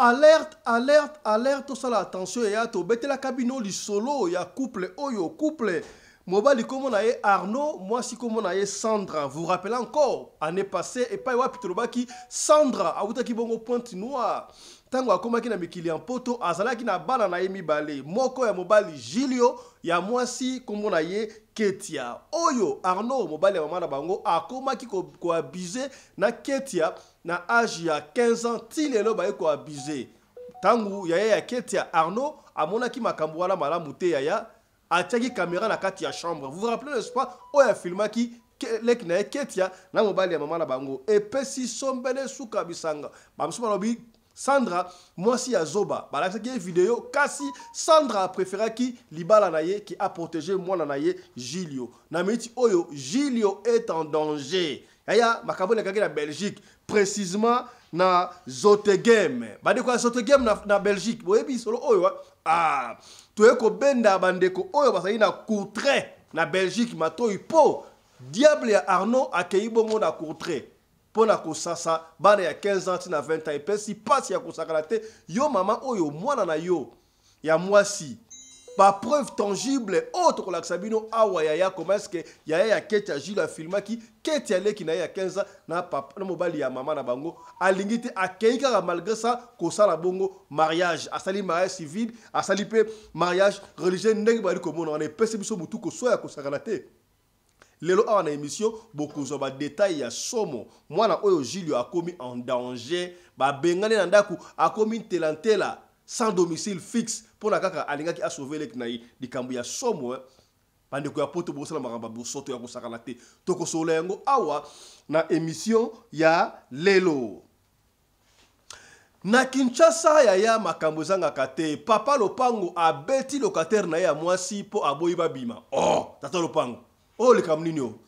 Alerte, alerte, alerte, tosala attention ya tobetelaka bino lisolo ya couple oyo couple mobali kombo na ye Arnaud, mwasi kombo na ye Sandra. Vous rappelez encore année passée epai wapi tolobaki Sandra awutaki bongo Pointe Noire. Ntango akomaki na mikili ya Mpoto azalaki na bana na ye mibale, moko ya mobali Julio, ya mwasi kombo na ye Ketia. Oyo Arnaud mobali ya mama na bango akomaki koabuser na Ketia na age ya 15 ans ti lelo baye ko abuser. Tangu yaya ya Ketia Arnaud amonaki makambo wana malamu te yaya atiaki camera na kati ya chambre. Vous vous rappelez n'est-ce pas oyo afilmaki leki na ye Ketia na mobali ya mama na bango. Epesi sombele suka bisanga. Ba mosusu balobi Sandra mwasi ya zoba balakisaki ye video kasi Sandra apreferaki libala na ye ki a proteger mwana na ye Julio. Na miniti oyo Julio est en danger. Yaya makambo elekaki na Belgique précisément na Zottegem. Bandeko ya Zottegem na Belgique boyebi solo oyo ah toye kobenda bandeko oyo bazali na Courtrai na Belgique matoi po diable ya Arnaud akei bongo na Courtrai mpo na kosasa bana ya 15 ans ti na 20 ans. Epesi mpasi ya kosakana te. Yo mama oyo mwana na yo ya mwasi ba preuve tangible oyo tokolakisa bino awa yaya, comment est-ce que yaya ya Ketia Jules afilmaki Ketia leki na ye ya 15 ans na papa na mobali ya mama na bango alingi te akei kaka malgré ça kosala bongo mariage, asali mariage civil, asali pe mariage religieux ndenge bali komona wana. Epesi biso mutu kosoya kosakana te. Lelo awa na émission bokozwa ba détails ya somo. Mwana oyo Julio akomi en danger, babengani na ndako, akomi ntela ntela sans domicile fixe pona kaka alingaki a sauver leki na ye. Likambo ya somo, hein. Bandeko ya poto bosala makambo ya bosoto ya kosakana te. Tokosolola yango awa na émission ya lelo. Na Kinshasa yaya makambo ezangaka te. Papa lopango abeti locataire na ye ya mwasi po aboyi babima. Oh, tata lopango. Oyo likambo nini oyo?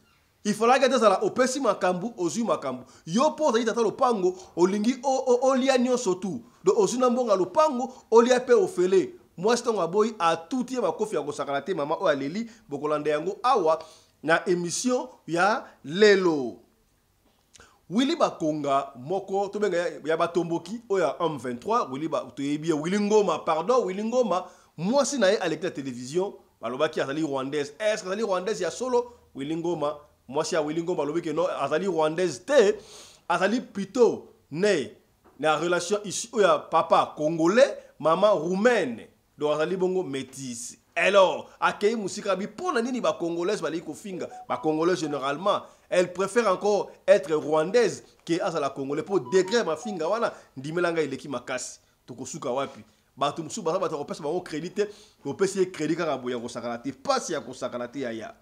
Il fallait que ezala opesi makambo, ozwi makambo. Yo po ozali tata lopango, olingi olia nyonso tu. Donc ozwi na mbongo ya lopango, olia pe ofele. Mwasi ntango aboyi atuti ye makofi ya kosakana te, mama oyo aleli, bokolanda yango awa na émission ya lelo. Willy Bakonga moko tobenga ya batomboki oyo ya homme 23 Willy ba toyebi ye Willy Ngoma, pardon Willy Ngoma, mwasi na ye aleki na télévision balobaki azali rwandaise. Est-ce que azali rwandaise ya solo? Willy Ngoma, mwasi ya Willy Ngoma alobi ke non, azali rwandaise te, azali plutôt né na relation ici oyo ya papa congolais, mama roumaine. Donc azali bongo métisse. Alors, akei musika bi pona nini ba congolaises bali kofinga ba congolais généralement elle préfère encore être rwandaise que azala congolais po degré mafinga wana ndimela ngai eleki makasi. Tokosuka wapi? Bato mosusu baza bato ya kopesa bango crédit te, opesi ye crédit kaka boye ya kosakana te, pasi ya kosakana te yaya.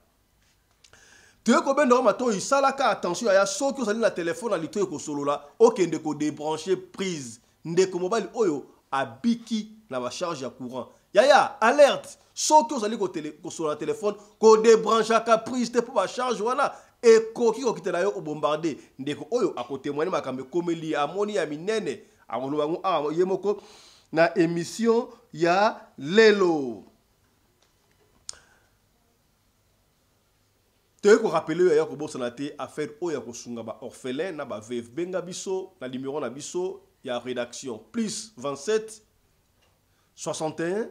Toye kobenda yo matoi, salaka attention yaya, soki ozali na telefone na litoyi kosolola, okende ko débrancher prise. Ndeko mobali oyo abiki na ba charge ya courant. Yaya, alerte, soki ozali kosolola na telefone, ko débranchaka prise te po ba charge wana ekoki kokitela yo obombarde. Ndeko oyo akotémoigner makambo ekomeli ye, amoni ya minene, akoloba yango awa ye moko na émission ya lelo. Toye ko rappeler yo ya kobosana te affaire oyo ya kosunga ba orphelins na ba veuves. Benga biso na numéro na biso ya rédaction plus 27 61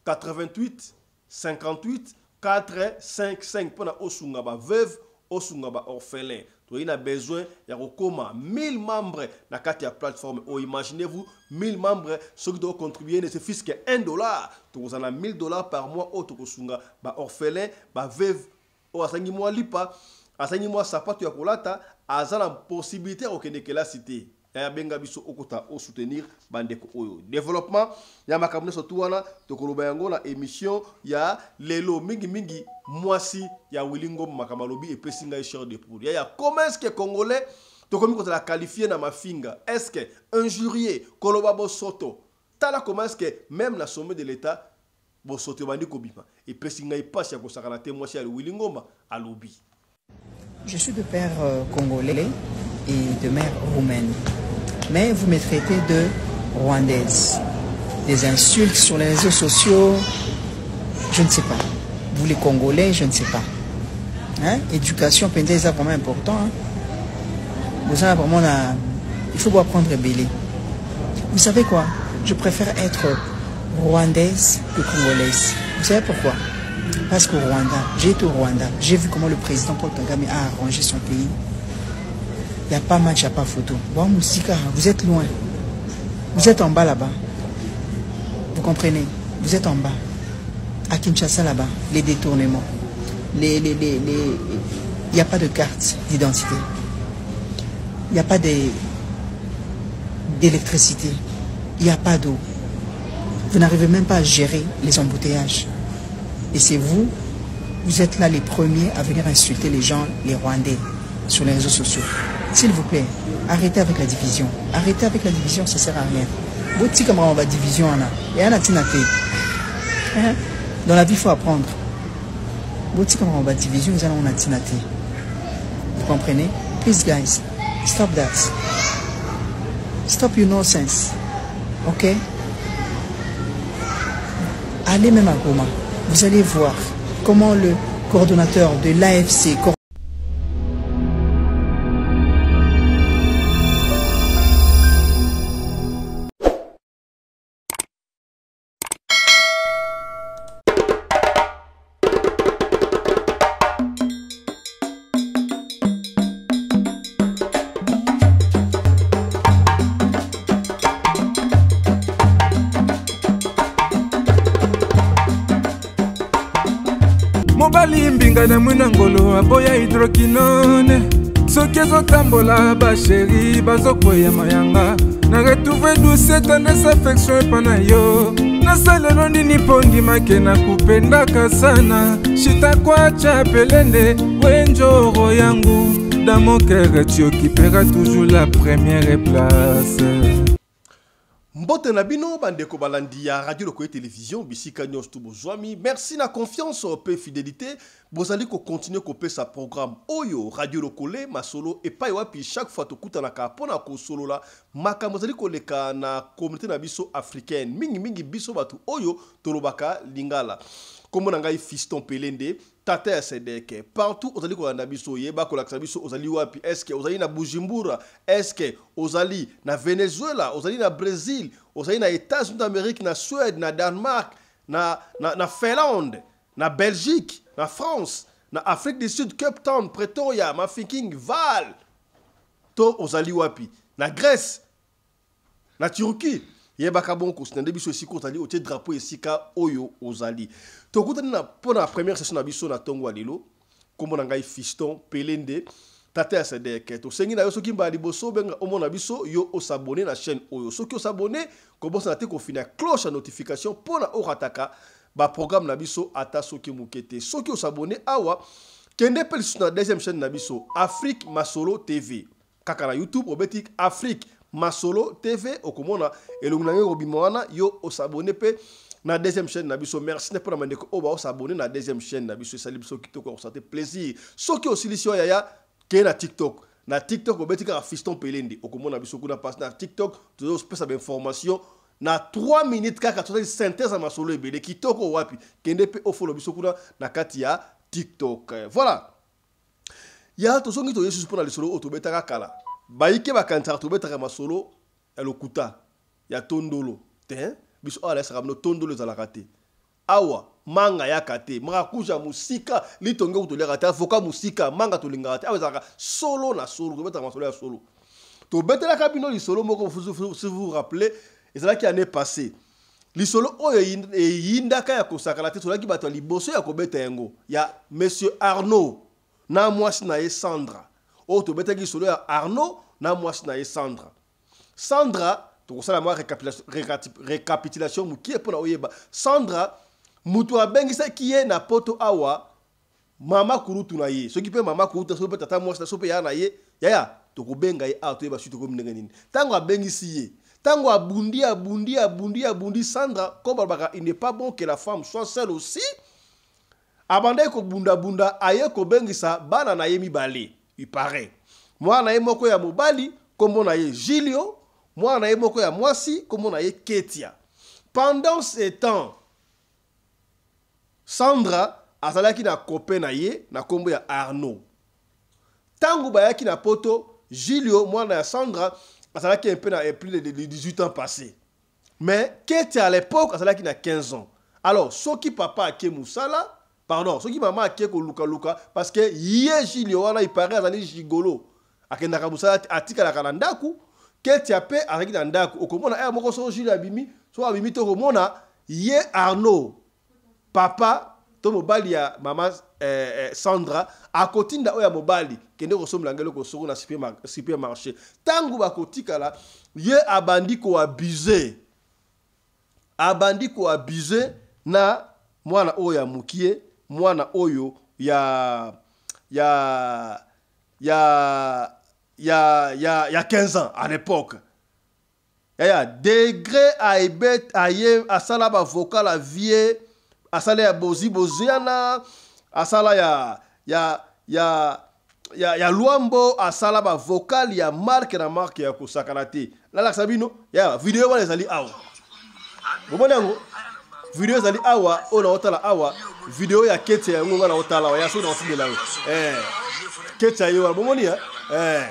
88 58 4 5 5 mpona osunga ba veuves, osunga ba orphelins. Toyei na besoin ya kokoma 1000 membres na kati ya plateforme oyo. Imaginez-vous 1000 membres, soki toko contribuer ne suffit que 1 dollar, tokozala na 1000 dollars par mois oyo tokosunga ba orphelins, ba veuves oyo asangi mwa lipa, asangi mwa sapato ya kolata, aza na possibilité ya kokende kelasi te. Yaya, benga biso okota o soutenir bandeko oyo. Développement ya makambo nyonso tu wana tokoloba yango na émission ya lelo. Mingi mingi mwasi ya Willy Ngoma makambo alobi epesi ngai chair de poule. Yaya, comment est-ce que congolais tokomi kozala qualifié na mafinga? Est-ce que injurier koloba bosoto? Tala comment est-ce que même na sommet de l'État bosoto ebandi kobima. Epesi ngai pasi ya kosakana te mwasi ya Willy Ngoma alobi. Je suis de père congolais et de mère roumaine. Mais vous me traitez de rwandaise. Des insultes sur les réseaux sociaux, je ne sais pas. Vous les Congolais, je ne sais pas. Hein? Éducation, penza, c'est vraiment important. Hein? Vous avez vraiment la... Il faut apprendre à belé. Vous savez quoi Je préfère être rwandaise que congolaise. Vous savez pourquoi Parce qu'au Rwanda, j'ai été au Rwanda, j'ai vu comment le président Paul Kagame a arrangé son pays. Il n'y a pas match, il n'y a pas photo. Bon, Moussika, vous êtes loin. Vous êtes en bas là-bas. Vous comprenez Vous êtes en bas. À Kinshasa là-bas, les détournements. Les, les, les, Il n'y a pas de carte d'identité. Il n'y a pas d'électricité. Il n'y a pas d'eau. Vous n'arrivez même pas à gérer les embouteillages. Et c'est vous, vous êtes là les premiers à venir insulter les gens, les Rwandais, sur les réseaux sociaux. S'il vous plaît, arrêtez avec la division. Arrêtez avec la division, ça ne sert à rien. Boti comment on va division Et Hein? Dans la vie, il faut apprendre. Boti comment on va division, vous allez en Vous comprenez Please guys, stop that. Stop your nonsense. Ok Allez même à Goma. Vous allez voir comment le coordonnateur de l'AFC, mobali mbinga na mwina ngolo aboya hydroquinone soki ezotambola basheri bazokweya mayanga na retrouve douce tendresse affection epa na yo nasalelo nini mpo ndimake na kupendaka sana shitakwacha pelende wenjoro yangu dans mon cœur tu occuperas toujours la première place Mbote na bino bandeko balandi ya radio Lokoye Television bisika nyonso to bozwami. Merci na confiance pe fidélité. Bozali ko continuer kopesa programme oyo radio Lokole masolo epai wapi chaque fois tokutanaka mpona kosolola makambo ezali koleka na communauté na biso africaine, mingi mingi biso bato oyo tolobaka lingala. Kombo na ngai Fiston Pelende, tata ya Sedeke. Partout ozali kolanda biso, yeba kolakisa biso ozali wapi. Eske ozali na Bujumbura, eske ozali na Venezuela, ozali na Brésil, ozali na États-Unis d'Amérique, na Suède, na Danemark, na Finlande, na Belgique, na France, na Afrique du Sud, Cape Town, Pretoria, Mafikeng, Val, to ozali wapi, na Grèce, na Turquie. Yebaka bon kosina nde biso esika ozali, otie drapeau esika oyo ozali. Tokutani na mpo na première session na biso na ntongo ya lelo. Kombo na ngai Fiston Pelende, tata ya Sedek. Tosengi na yo, soki mbala liboso obenga omona biso, yo osabone na chaîne oyo. Soki osabone, kobosana te kofina cloche ya notification mpona orataka baprogramme na biso ata soki moke te. Soki osabone awa, kende mpe lisusu na deuxième chaîne na biso, Afrique Masolo TV. Kaka na YouTube, obeti Afrique Masolo TV, okomona elongi na ngai kobima wana. Yo osabone mpe na deuxième chaîne na biso. Merci mpo na bandeko oyo baosabone na deuxième chaîne na biso, esali biso kitoko ya kosate plaisir. Soki osilisi oyo, yaya, keye na TikTok. Na TikTok, obeti kaka Fiston Pelende, okomona biso kuna. Pasi na TikTok tozopesa bainformation na 3 minutes kaka, tozali synthèse ya masolo ebele kitoko. Wapi, kende mpe ofolo biso kuna na kati ya TikTok. Voilà, ya tozongi, toye susu mpona lisolo oyo tobetaka kala. Bayike bakanisaka tobetaka masolo ya lokuta ya tondolo te. Biso awa nayesaka bino, tondolo ezalaka te awa, manga yaka te, marakuja mosika, litonge ku toliaka te, avocat mosika, manga tolingaka te. Awa ezalaka solo na solo, tobetaka masolo ya solo. Tobetelaka bino lisolo moko, si vous vous rappelez, ezalaki année passée. Lisolo oyo eyindaka ya kosakana te, tozalaki bato ya liboso ya kobeta yango, ya monsieur Arnaud na mwasi na ye Sandra. Oyo tobetaki lisolo ya Arnaud na mwasi na ye Sandra. Sandra, tokosala mwa récapitulation mokie mpona oyeba. Sandra, moto abengisaki ye na Poto awa, mama kulutu na ye, soki mpe mama kulutu, soki mpe tata mwasi, soki mpe yaya na ye. Yaya, tokobenga ye awa, toyeba soki tokomi ndenge nini. Ntango abengisi ye, ntango abundi, abundi, abundi, abundi, Sandra, comme balobaka, il n'est pas bon que la femme soit seule aussi, abandaki kobundabunda, aye kobengisa bana na ye mibale. Il paraît mwana na ye moko ya mobali, nkombo na ye Gilio, mwana na ye moko ya mwasi, nkombo na ye Ketia. Pendant ce temps, Sandra azalaki na copain na ye na nkombo ya Arnaud. Ntango bayaki na Poto, Gilio, mwana ya Sandra, Azalaki un peu na plus de 18 ans passé, mais Ketia à l'époque azalaki na 15 ans. Alors soki papa ake mosala, pardon, soki mama ake kolukaluka, parce que ye Julio wana, il paraît azali gigolo, akendaka mosala, atikalaka na ndako. Ketia mpe azalaki na ndako. Okomona ere moko so Julio abimi, so abimi te, okomona ye Arnaud, papa to mobali ya mama Sandra, akotinda oyo ya mobali: "Kende kosombela ngai eloko soko na supermarché." Ntango bakotikala, ye abandi koabuser, abandi koabuser na mwana oyo ya mokie, mwana oyo ya 15 ans à l'époque. Yaya, degré ayebet aye asala bavocal avie, asala ya bozi boziana, asala ya Lwambo, asala bavocal ya marque na marque ya kosakana te. Nalakisa bino ya video wana ezali awa. Bomoni yango, video ezali awa oyo naotala awa, video ya Ketia yango nga naotala awa ya soki naotindela yo Ketia ye wana. Bomoni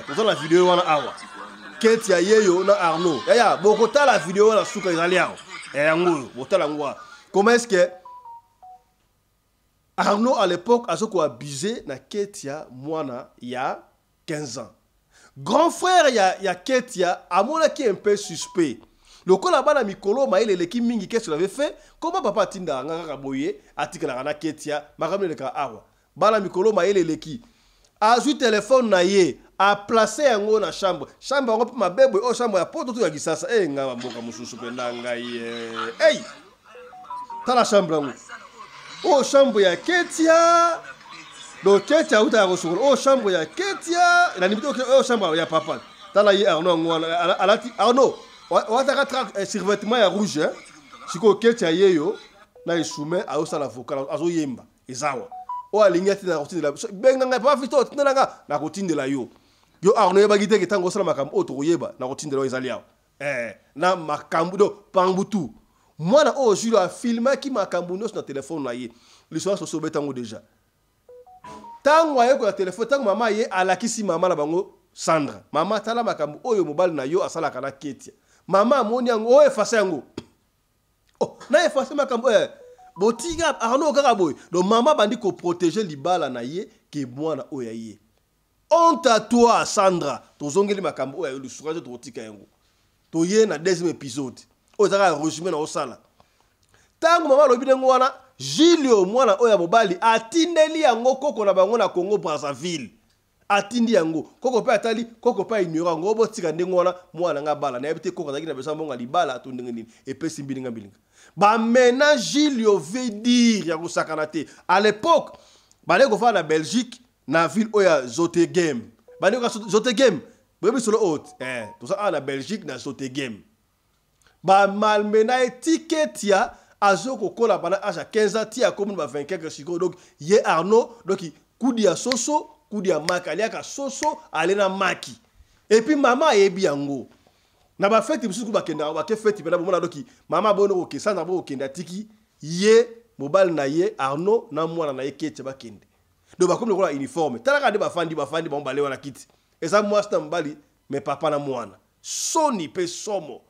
toza na video wana awa, Ketia yeyo na Arnaud. Yaya, bokotala video wana, suka ezali awa, yango oyo botala yango wana. Comment est ce que Arnaud à l'époque azo koabuser na Ketia, mwana ya 15 ans? Grand frère ya Ketia amonaki un peu suspect. Lokola bana mikolo mayele eleki mingi, qu'est-ce qu'il avait fait? Comment papa atindaka nga kaka boye, atikalaka na Ketia, makambo elekaka awa? Bana mikolo mayele eleki. Azwi telefone na ye, aplace yango na chambre. Chambre yango mpe mabe boye, oyo chambre ya Poto to ya Kisasa e nga bamboka mosusu mpenza ngai. Ei, tala chambre yango, oyo chambre ya Ketia. Donc Ketia autaka kosokola, oyo chambre ya Ketia. Nandimi te, oyo chambre ya papa. Tala ye Arnaud yango wana alati. Arnaud oataka survêtement ya rouge. Sikoyo Ketia ye yo na esume, azosala vocal, azoyemba. Ezawa oyo alingi atinda, kotindela. Benga ngai: "Papa Fiston, otindela nga." Nakotindela yo. Yo Arnaud, oyebaki te ke ntango osala makambo oyo tokoyeba. Nakotindela oyo ezali awa na makambo do pambutu. Mwana oyo Jules afilmaki makambo nyonso na telefone na ye. Lisolo soso obetango déjà. Ntango ayekola telefone, ntango mama ye alakisi mama na bango Sandra: "Mama, tala makambo oyo mobali na yo asalaka na Ketia." Mama amoni yango, oyo efase yango. Oh, na efase makambo botika Arnaud kaka boye. Donc mama bandi koprotéger libala na ye ke mwana oyo ya ye. Honte à toi, Sandra. Tozongeli makambo oyo ya yo lisuka te, tokotika yango. Toye na deuxième épisode oyo ezaka résumé na osala. Ntango mama alobi ndenge wana, Julio, mwana oyo ya mobali, atindeli yango koko na bango na Congo Brazzaville. Atindi yango, koko mpe atali, koko mpe aignore yango. Botika ndenge wana, mwana nga bala. Nayebi te koko azalaki na besoin mbongo ya libala to ndenge nini. Epesi mbilinga mbilinga, bamena Julio veut dire ya kosakana te. À l'époque bandeki kofanda na Belgique, na ville oyo ya Zottegem. Bandeki Zottegem, boyebi solo oyo toza awa na Belgique, na Zottegem. Bamalmena ye ti Ketia azokokola bana âge ya 15 ans ti akomi na ba 20 quelque. Sikoyo donc ye Arnaud, donc kudi ya soso, kudi ya maki, aliaka soso, ale na maki. Et puis mama ayebi yango. Na bafeti mosusu bakendaka, bake feti mpena, bomona doki mama aboni kokesana bo kokende, atiki ye mobali na ye Arnaud na mwana na ye Ketia bakende. Donc bakomi lokola uniforme. Talaka nde bafandi, bafandi bango bale wana, kiti eza mwasi na mobali, mais papa na mwana. Soni mpe somo.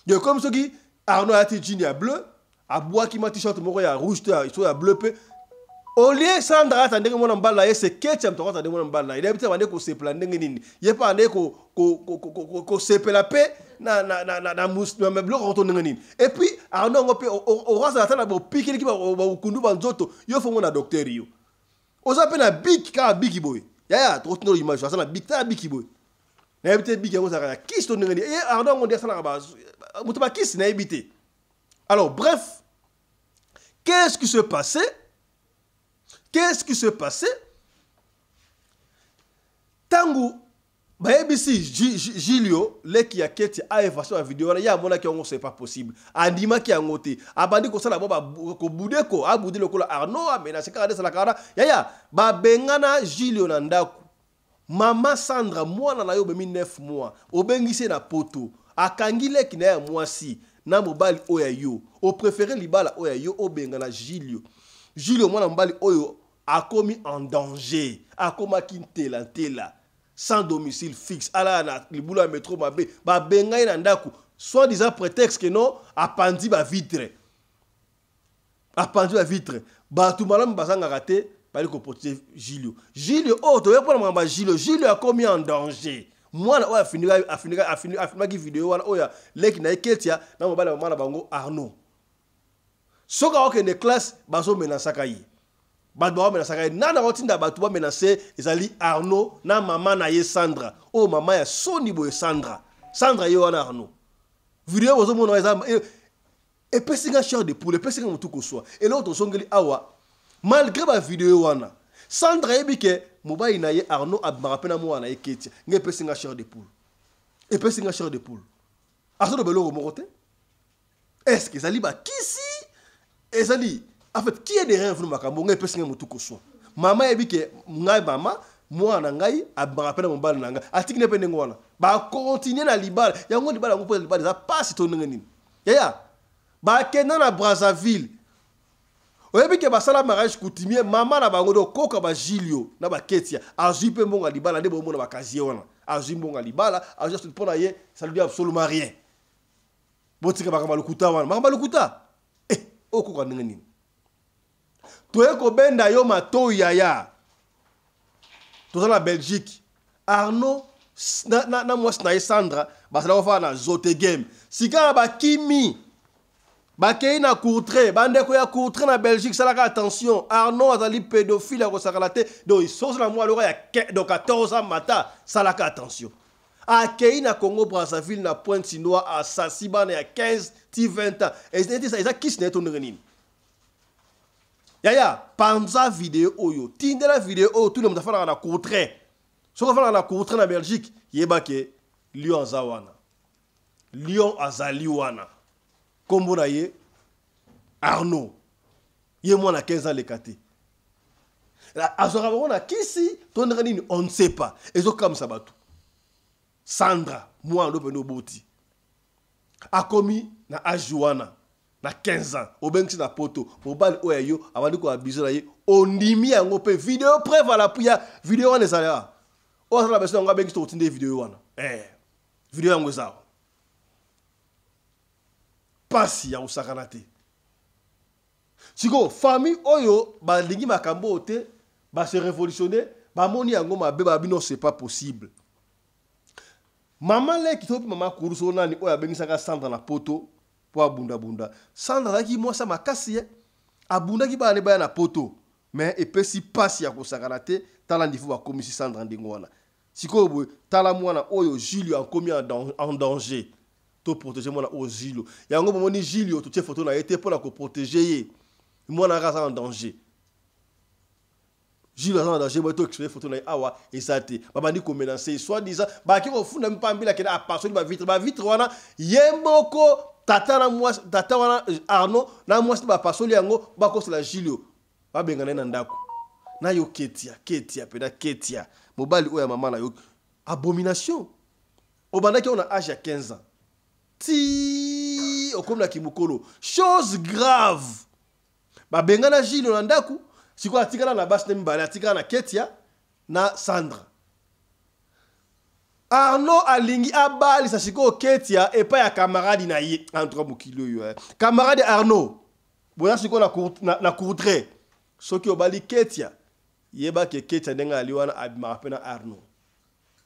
Donc comme soki Arnaud alati jean ya bleu, abwaki ma t-shirt moko ya rouge to so ya bleu mpe, au lieu Sandra ata ndenge mwana mobali na ye, se Ketia moto akata ndenge mwana mobali na ye. Nayebi te bande kosepela ndenge nini. Ye mpe ande kosepela mpe na biloko to ndenge nini. Et puis Arnaud yango mpe okozala ata na bopikiliki bakundu banzoto yo fongo na docteur. Yo oza mpe na biki kaka biki boye. Yaya, tokotinda image, aza na biki. Tala biki boye. Nayebi te biki yango ezalaka ya kisi to ndenge nini. Ye Arnaud yango nde asalaka moto bakisi, nayebi te. Alors bref, qu'est-ce qui se passait? Qu'est-ce qui se passait ntango bayebisi Julio, leki ya Keti, aeffacer bavideo wana? Ye amonaki yango, c'est pas possible, andimaki yango te. Abandi kosala bo kobude, ko abude lokola Arnaud amenace kaka nde esalaka wana. Yaya, babengana Julio na ndako. Mama Sandra, mwana na yo obemi 9 mois, obengisi ye na Poto, akangi leki na ye ya mwasi na mobali oyo ya yo. Opréféré libala oyo ya yo, obengana Julio. Julio, mwana mobali oyo, akomi en danger, akomaki ntela ntela. Sans domicile fixe, alala na libulu ya metro mabe, babenga ye na ndako soit disant prétexte que non, apandi ba vitre, apandi ba vitre. Bato malamu bazangaka te, bali koprotéger Julio. Julio oyo toye mpona makambo ya Julio. Julio akomi en danger. Mwana oyo afilmaki video wana, oyo leki na ye Ketia na mobali ya mama na bango Arnaud, soki akokende classe, bazomenasaka ye. Bato baomenasaka ye. Nani akotinda bato bamenase? Ezali Arnaud na mama na ye Sandra. Oyo mama ya soni boye, Sandra. Sandra ye wana Arnaud. Video bozomona eza epesi nga chair de poule, epesi nga motu koswa. Eloko tozongeli awa, malgré bavideo wana, Sandra ayebi ke mobali na ye Arnaud abimaka mpe na mwana na ye Ketia. Nga epesi nga chair de poule, epesi nga chair de poule. Azoloba eloko moko te. Est ce que ezali bakisi? Ezali, en fait, qui est derrière vous? Makambo nga epesi ngai motu koswa. Mama ayebi ke ngai mama, mwana na ngai abimaka mpe na mobali na ngai, atiki ne mpe ndenge wana, bakontinue na libala yango. Libala yango, mpo libala eza pasi to ndenge nini? Yaya, bakenda na Brazzaville, oyebi ke basala mariage coutumier. Mama na bango do koka bajilio na baketia, azwi mpe mbongo ya libala. Nde bomona bakazie wana, azwi mbongo ya libala, azwi mpo na ye, ça lui dit absolument rien. Botika makambo ya lokuta wana, makambo ya lokuta. Eh, okoka ndenge nini? Toye kobenda yo matoi, yaya. Toza na Belgique. Arnaud na mwasi na ye Sandra bazala kofanda na Zotegem. Sika na bakimi, bakei na Courtrai. Bandeko ya Courtrai na Belgique, salaka attention. Arnaud azali pédophile ya kosakala te. Donc soki na mwa loka ya donc 14 ans mata, salaka attention. Akei na Congo Brazzaville, na Pointe Noire, asasi bana ya 15 ti 20 ans. Eza kisi na ye to ndenge nini? Yaya, panza video oyo, tindela video oyo tuna moto afandaka na Courtrai. Soki afandaka na Courtrai na Belgique, yeba ke lion aza wana, lion azali wana. Nkombo na ye Arnaud. Ye mwana 15 aleka te, azwaka bango na kisi to ndenge nini? On ne sait pas. Ezokamwisa bato. Sandra, mwana ndo pene oboti, akomi na age wana, na 15 ans, obengisi na poto mobali oyo ya yo, abandi koabuser na ye, ondimi yango mpe video preuve à l'appui ya video wana ezali awa. Oyo azala beso yango, abengisi, tokotinda ye video wana. Video yango eza awa. Pasi ya kosakana te. Sikoyo famille oyo balingi makambo oyo te, base révolutionne, bamoni yango mabe, babi non, c'est pas possible. Mama leki to mpe mama kurusu oyo nani oyo abengisaka Sandra na poto mpo abundabunda. Sandra azalaki mwasi ya makasi, ye abundaki bana ne baya na poto, mais epesi mpasi ya kosakana te. Tala niveau bakomisi Sandra ndenge wana. Sikoyo boye, tala mwana oyo Julio akomi en danger. Toprotéger mwana oyo Julio. Yango bomoni Julio, totie foto na ye te mpona koprotéger ye. Mwana kaka aza en danger. Julio aza en danger boye, toexpose foto na ye awa eza te. Babandi komenacer, soit disant baki kofunda mpambila, akende apasoli bavitre. Bavitre wana, ye moko tata na mwasi, tata wana Arnaud na mwasi bapasoli yango, bakosela Julio, babengana ye na ndako na yo. Ketia, Ketia mpena, Ketia, mobali oyo ya mama na yo, abomination. Obandaki oyo na age ya 15 ans ti okomi na kimokolo. Chose grave, babengana Gilio na ndako. Sikoyo atikala na basi na mibale, atikala na Ketia na Sandra. Arnaud alingi abalisa sikoyo Ketia epai ya camarade na ye. En tout cas, mokili oyo, eh. Camarade Arnaud, boya sikoyo na Courtrai. Soki obali Ketia, yeba ke Ketia ndenge ali wana, abimaka mpe na Arnaud.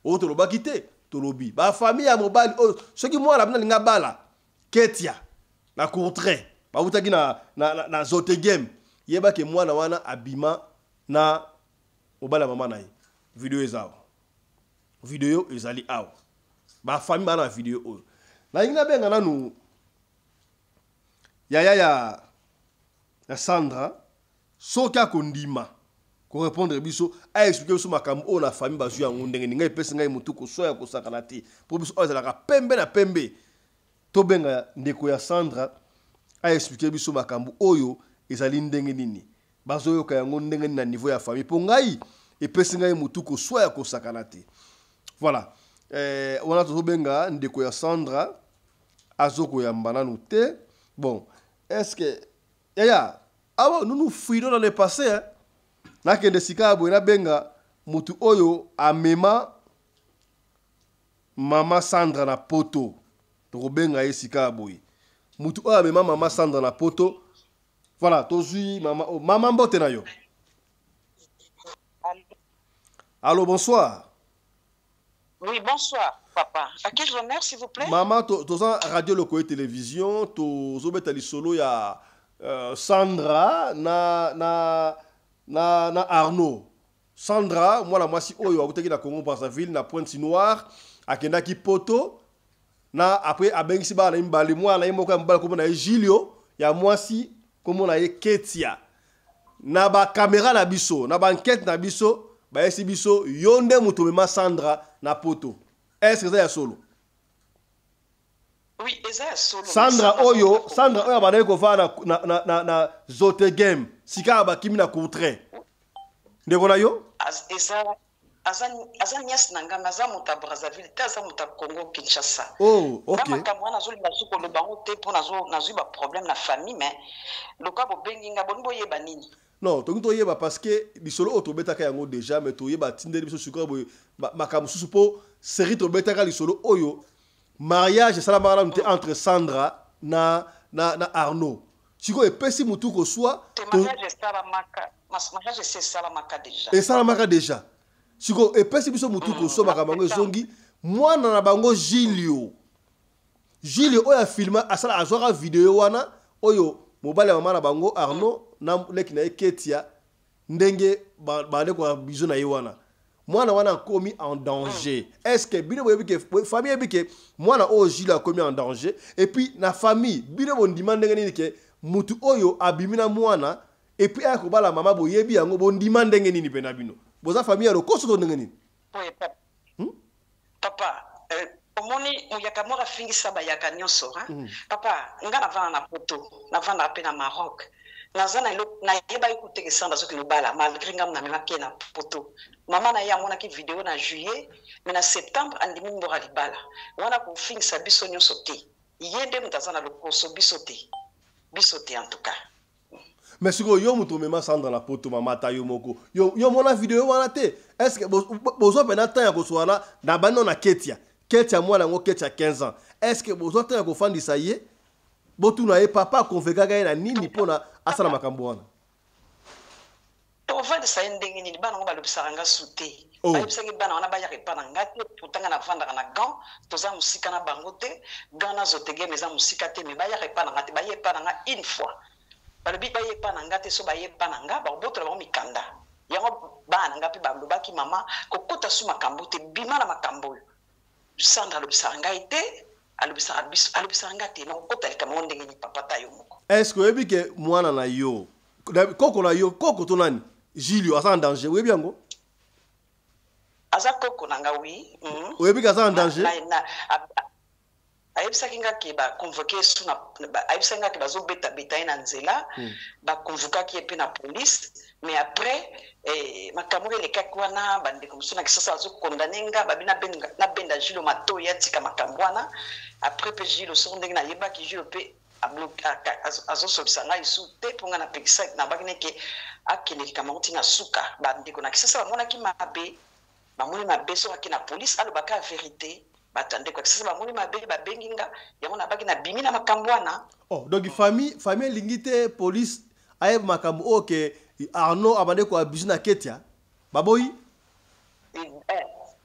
Oyo tolobaki te, tolobi bafamille ya mobali oyo, soki mwana bino alingi abala Ketia na Courtrai, bawutaki na Zotegem, yeba ke mwana wana abima na mobali ya mama na ye. Video eza awa, video ezali awa. Bafamille baa na video oyo. Nalingi nabenga nanu yaya ya Sandra, soki akondima korépondre biso, aexpliquer biso makambo oyo na famille bazwi yango ndenge nini. Ngai epesi ngai motu koswa ya kosakana te, mpo biso oyo ezalaka pembe na pembe. Tobenga ndeko ya Sandra, aexpliquer biso makambo oyo ezali ndenge nini, bazoyoka yango ndenge nini na niveau ya famille, mpo ngai epesi ngai motu koswa ya kosakana te. Voilà, wana tozobenga ndeko ya Sandra, azokoyamba nanu te. Bon, est ce que yaya awa, nous nous fouillons dans le passé, hein? Nakende sika ya boye, nabenga motu oyo amema. Mama Sandra na poto, tokobenga ye sika ya boye. Mutu oyo amema mama Sandra na poto. Voilà, tozwi mama. Oh, mama, mbote na yo. Allo, bonsoir. Oui, bonsoir, papa. À qui l'honneur, s'il vous plaît? Mama, toza Radio Lokoye Télévision, tozobeta lisolo ya Sandra na Arnaud. Sandra, mwana mwasi oyo akutaki na Congo Brazzaville na Pointe Noire, akendaki poto na après abengisi bana na ye mibale, mwana na ye moko ya mobali kombo na ye Julio, ya mwasi kombo na ye Ketia. Na ba caméra na biso, na ba enquête na biso, bayesi biso yo nde moto omema Sandra na poto. Est-ce que eza ya solo? Oui, eza ya solo. Sandra oyo, Sandra oyo abandaki kovanda na Zotegem, sika bakimi na Courtrai. Ndeko na yo? Eza aza nièce na ngai, aza moto ya Brazzaville te, aza moto ya Congo Kinshasa. Oh, ok. Na makambo wana nazolinga soki koloba yango te mpo nazwi baproblème na famille, mais loka bobengi nga, boni boyeba nini? Non, tolingi toyeba parce que lisolo oyo tobetaka yango déjà, mais toyeba tindeli biso sikoyo boye makambo mosusu mpo série tobetaka lisolo oyo mariage esalamaka nanu te entre Sandra na Arnaud. Sikoyo epesi mutu koswa. Te, mariage esalamaka, mariage esi esalamaka déjà. Esalamaka déjà. Sikoyo epesi biso mutu koswa, makambo yango ezongi. Mwana na bango Julio, Julio oyo afilma, asala, azwaka video wana oyo mobali ya mama na bango Arnaud na leki na ye Ketia ndenge bande koabuser na ye wana. Mwana wana akomi en danger. Est ce que bino boyebi ke famille yebi ke mwana oyo Julio akomi en danger? Et puis na famille bino bondima ndenge nini ke mutu oyo abimi na mwana et puis aya kobala mama? Boyebi yango, bondima ndenge nini? Mpe na bino boza famille ya lokoso to ndenge nini? Oui, papa. Papa, omoni moyaka moko afingisa bayaka nyonso, hein? Papa, nga navanda na poto, navandaka mpe na Maroc. Naza na eloko nayebaki kuteke Sandra azokende kobala, malgré ngambo namemaki ye na poto. Mama na ye amonaki video na juillet, mais na septembre andimi mboka libala wana. Kofingisa biso nyonso te. Ye nde moto aza na lokoso, biso te, biso te en tout cas. Mais sikoyo yo moto omema Sandra na poto, mama, ata yo moko yo mona video wana te? Est ce que bozwa mpena temps ya koswana na bano na Ketia? Ketia, mwana yango Ketia, 15 ans. Est ce que bozwa temps ya kofandisa ye, botuna ye papa aconvaincaka ye na nini mpona asala makambo wana? Tovandisa ye ndenge nini? Bana yango balobisaka nga su te. Oh. Bayebisaki bana wana bayaka epa na nga te. Pourtant nga navandaka na Gand, toza mosika na bango te. Gand na Zotegem eza mosika te, mais bayaka epa na nga te. Baye epa na nga une fois, balobi baye epa na nga te. So baye epa na nga, bakobotola bango mikanda yango. Bana na nga mpe balobaki: "Mama, kokota su makambo te, bima na makambo oyo." Sandra alobisaka ngai te, alobisaka biso, alobisaka nga te. Nakokota likambo yango ndenge nini, papa, ta yo moko? Est ce que oyebi ke mwana na yo, koko na yo, koko to nani, Julio aza en danger? Oyebi yango? Aza koko na nga, oui. Oyebi ke aza en danger? Ayebisaki nga ke baconvoquer su na ayebisaki nga ke bazobetabeta ye na nzela. Baconvokaki ye mpe na police, mais après makambo oyo elekaki wana, bandeko mosusu na Kisasa bazocondamner nga, babi nabenda Julio matoi, atika makambo wana. Après mpe Julio, soko ndenge nayebaki Julio mpe azosolisa ngai su te, mpo ngai napekisa, nabaki neke akende likambo yango ntina suka. Bandeko na Kisasa bamonaki mabe, bamoni mabe. Soki ake na police, alobaka ya vérité. Bato ya ndeko ya Kisasa bamoni mabe, babengi nga. Yango nabaki nabimi na makambo wana. Oh, donc famille elingi te police ayeba makambo oyo ke Arnaud abande koabuser na Ketia, baboyi?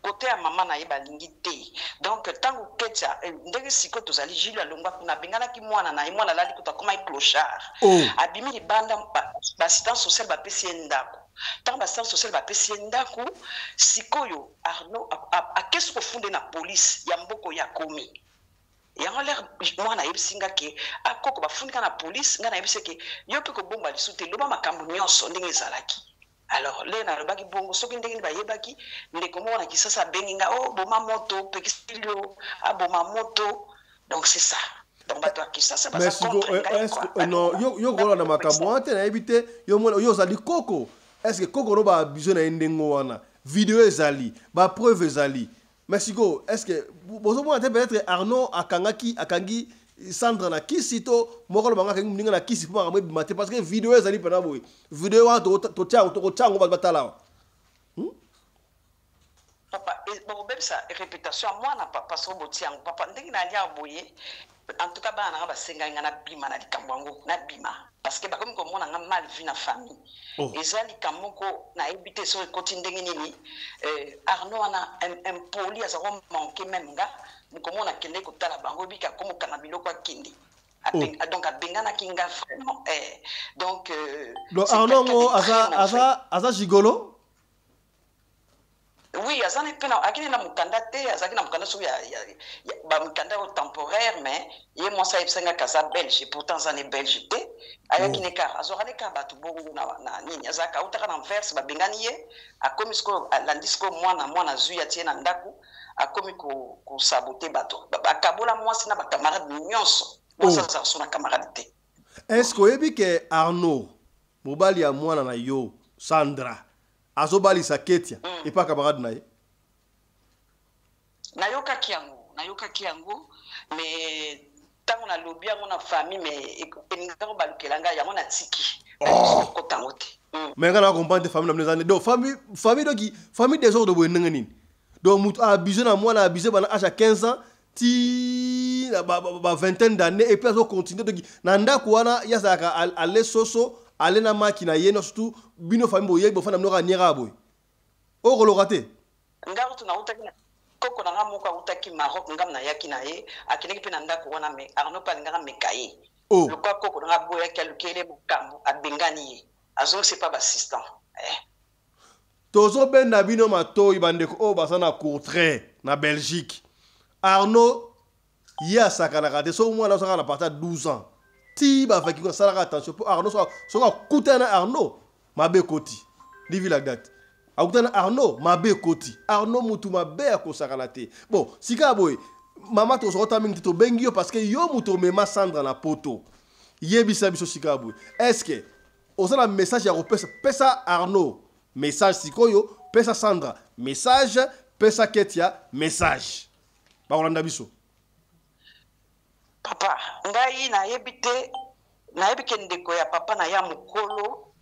Kote ya mama na ye balingi te. Donc ntango Ketia, ndenge sikoyo tozali, Jules alongwa kuna, abenganaki mwana na ye. Mwana alali kutu, akomaki clochard. Oh. Abimi libanda, baassistance sociale bapesi ye ndako. Ntango baassistance sociale bapesi ye ndako, sikoyo Arnaud akesi kofunde na police ya mboka oyo akomi. Yango lere mwana ayebisi nga ke akoko bafundika na police. Ngai nayebisi ke yo mpe kobomba lisu te, loba makambo nyonso ndenge ezalaki. Alors lere nalobaki bongo, soki ndenge nini bayebaki, ndeko moko na Kisasa abengi nga: "O boma moto, pekisi yo aboma moto." Donc c'est ça. Donc bato ya Kisasa baza contre ngai, quoi. Non, yo kolanda makambo wana te, nayebi te. Yo mona, yo ozali koko, est ce que koko no baabuser na ye ndenge wana? Video ezali, bapreuve ezali, mais sikoyo est ce que bozomona te peut-être Arnaud akangaki, akangi Sandra na kisi to moko lobango akangi moninga na kisi mpo makambo ebima te? Parce que video ezali mpena boye, video wana tokotia yango, bato batala awa. Papa, bokobebisa réputation ya mwana, papa. Soki botia yango, papa, ndenge nalia boye, en tout cas bana nanga basengaki nga nabima na likambo yango, nabima parce que bakomi komona nga mal vu na famille. Oh. Eza likambo moko nayebi te soki ekoti ndenge nini. Arnaud wana impoli, aza komanquer même nga. Mokomona akende kotala bango, ebika akomokanga biloko, akende. Oh. Donc abenganaki nga vraiment, donc Donc Arnaud ngo aza aza gigolo. Oui, aza mpe na akini na mokanda te, azalaki na mokanda soki ya bamikanda oyo temporaire, mais ye mwasi ayebisangaki aza belge, pourtant aza ne belge te. Ayaki ne kaka, azwaka ne kaka bato bongo na nini. Azalaka, autaka na Anvers, babengani ye, akomi sikoyo, alandi sikoyo mwana. Mwana azwi, atie na ndako, akomi kosaboter bato. Akabola mwasi na bacamarade nyonso. Mwasi azalaka so na camarade te. Est ce que oyebi ke Arnaud, mobali ya mwana na yo Sandra, azobalisa Ketia epa camarade na ye? Nayokaki yango, nayokaki yango, mais ntango nalobi yango na famille, mais elingaka balukela ngai yango, natiki kota yango te. Mais nga na comprendre te, famille na bino eza nde donc famille, donc famille désordre boye, ndenge nini? Donc moto aabuse na mwana, aabuse bana âge ya 15 ans ti na ba vingtaine d'années, et puis azocontinue. Donc na ndako wana, ye azalaka ale soso, ale na maki na ye nyonso. Surtout bino famille, boyebi, bofanda bino kaka niera boye, okoloka te. Nga kutu nautaki na koko na nga moko, autaki Maroc, ngam nayaki na ye, akendaki mpe na ndako wana, mais Arnaud mpe alingaka meka ye. Oh. Lokwa koko na nga aboyaki, alukeli makambo, abengani ye, azongisi epa baassistant. Tozobenda bino matoi, bandeko oyo baza na Courtrai na Belgique. Arnaud ye asakanaka te. Soki mwana osaka na partir ya 12 ans ti bavaki, asalaka attention, mpo Arnaud, soki akutana na Arnaud, mabe ekoti. Livi la date akutana na Arnaud, mabe ekoti. Arnaud mutu mabe, akosakana te. Bon, sika boye, mama, tozokota mingi te. Tobengi yo parce que yo moto omema Sandra na Poto. Yebisa biso sika boye, est ce que oza na message ya kopesa? Pesa Arnaud message sikoyo, pesa Sandra message, pesa Ketia message, bakolanda biso. Papa, ngai nayebi te. Nayebi ke ndeko ya papa na ya mokolo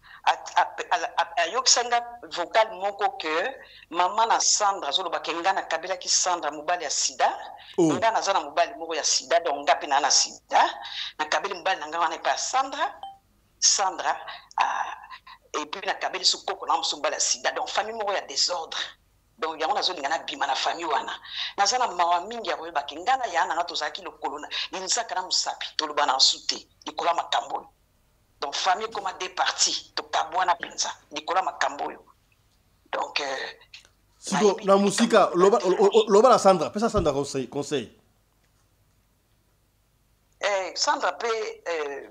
ayokisa nga vocal moko ke mama na Sandra azoloba ke nga nakabelaki Sandra mobali ya sida. Oh. Nga naza na mobali moko ya sida, donc nga mpe naa na sida, nakabeli mobali na nga wana epai ya Sandra. Sandra, ah, et puis nakabeli su koko na mosu mobali ya sida. Donc famille moko ya désordre. Donc yango nazolinga nabima na famille wana. Naza na mawa mingi ya koyeba ke ngai na ya na nga tozalaki lokolo na linzaka na mosapi, toloba na nsu te likolo ya makambo oyo. Donc famille ekoma deux parties, tokabwana mpenza likolo ya makambo oyo. Donc siko nayebi na mosika, loba na Sandra, pesa Sandra conseil, conseil. Sandra mpe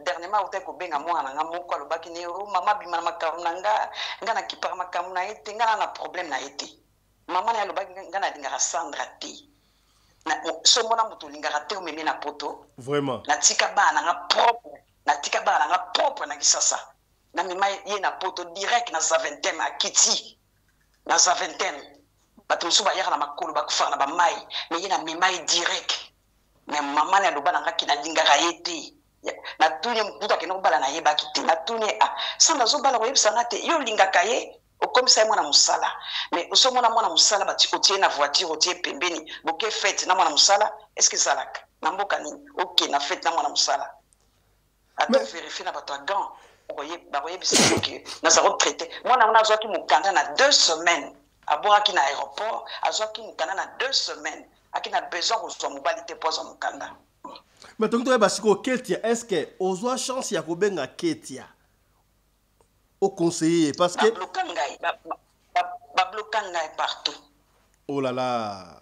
dernièrement autaki kobenga mwana na nga moko, alobaki ne: "Oh, mama, bima na makambo na nga, nga nakipaka makambo na ye te, nga na problème na ye te." Mama na ye alobaki nga nalingaka Sandra te. So mona moto olingaka te, omemi na Poto. Vraiment. Natika bana na nga propre, natika bana na nga propre na Kisasa, namema ye na Poto direct na Zaventem. Akiti na Zaventem, bato mosusu bayaka na makolo, bakufaka na bamai, mais ye namema ye direct. Mais mama na aloba na nga ke nalingaka ye te. Natuni ye, mokutu akende kobala, nayebaki te. Natuni ye: "Ah, Sandra azobala, koyebisa nga te, yo olingaka ye, okomisa ye mwana mosala." Mais osomona mwana mosala, otie na voiture, otie pembeni, boke fête na mwana mosala. Est ce que ezalaka na mboka nini, oke na fête na mwana mosala? Ata vérifie na bato ya gant, bakoyebisa yo ke naza kotraiter mwana wana. Azwaki mokanda na 2 semaines, abwakaki na aéroport, azwaki mokanda na 2 semaines, aki na besoin kozwa mobali te mpo azwa mokanda. Mais toki toyeba sikoyo, Ketia, est ce que ozwa chance ya kobenga Ketia, oconseiller ye? Parce que Babloka ngai, babloka ngai partout. Oh là là.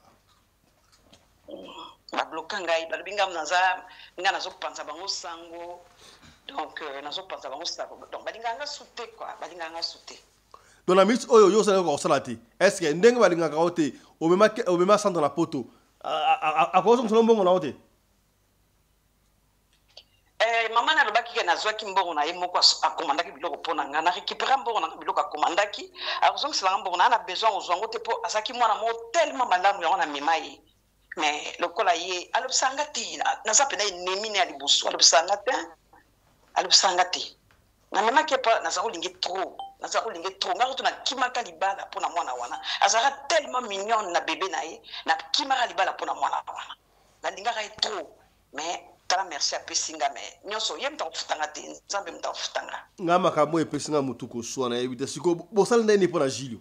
Babloka ngai, balobi ngai naza, ngai nazopanza bango sango. Donc nazopanza bango sango, donc balingaka nga su te quoi, balingaka nga su te. Donc na minute oyo, yo osalaka kosala te. Est ce que ndenge balingaka yo te, omema Sandra na Poto, akozongisela mbongo na yo te? Mama nalobaki ke nazwaki mbongo na ye moko, akomandaki biloko mpo na ngai, na récupéra mbongo na nga. Biloko akomandaki, akozongisela nga mbongo na nga, na besoin kozwa yango te, mpo azalaki mwana moko tellement malamu, yango namema ye. Mais lokola ye alobisaka nga te, naza mpena ennemi ne ya liboso, alobisaka nga te, alobisaka nga te. Namemaki ye mpo naza kolingi trop. Nazalaka kolinga ye trop. Nga kutu nakimaka libala mpo na mwana wana. Azalaka tellement mignonne na bebe na ye. Nakimaka libala mpo na mwana wana. Nalingaka ye trop. Mais tala merci apesi nga mais nyonso ye moto akofuta nga te, Nzambe moto akofuta nga. Nga makambo oyo epesi nga motu koswa, nayebi te sikoyo bosali ndenge nini mpo na Julio.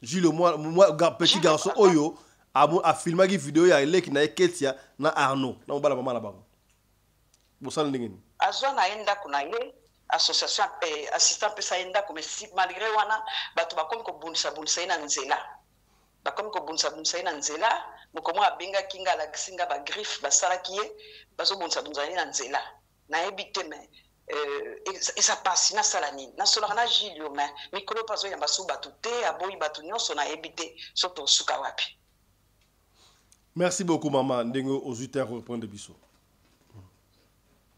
Julio mwa, mwa petit garçon oyo afilmaki video ya eleki na ye Ketia na Arnaud na mobala mama na bango. Bosali ndenge nini? Azwa na ye ndako na ye, association assistant apesa ye ndako, mais si, malgré wana bato bakomi kobundisa-bundisa ye na nzela. Bakomi kobundisa-bundisa ye na nzela. Mokolo moko abengaki nga, alakisi nga ba griffes basalaki ye, bazobundisa-bundisa ye na nzela. Nayebi te mais eza pasi, nasala nini? Nasolaka na Julio mais mikolo pe azoyamba su bato te, aboyi bato nyonso, nayebi te soki tosuka wapi. Merci beaucoup maman ndenge ozwi temps ya ko reprendre biso.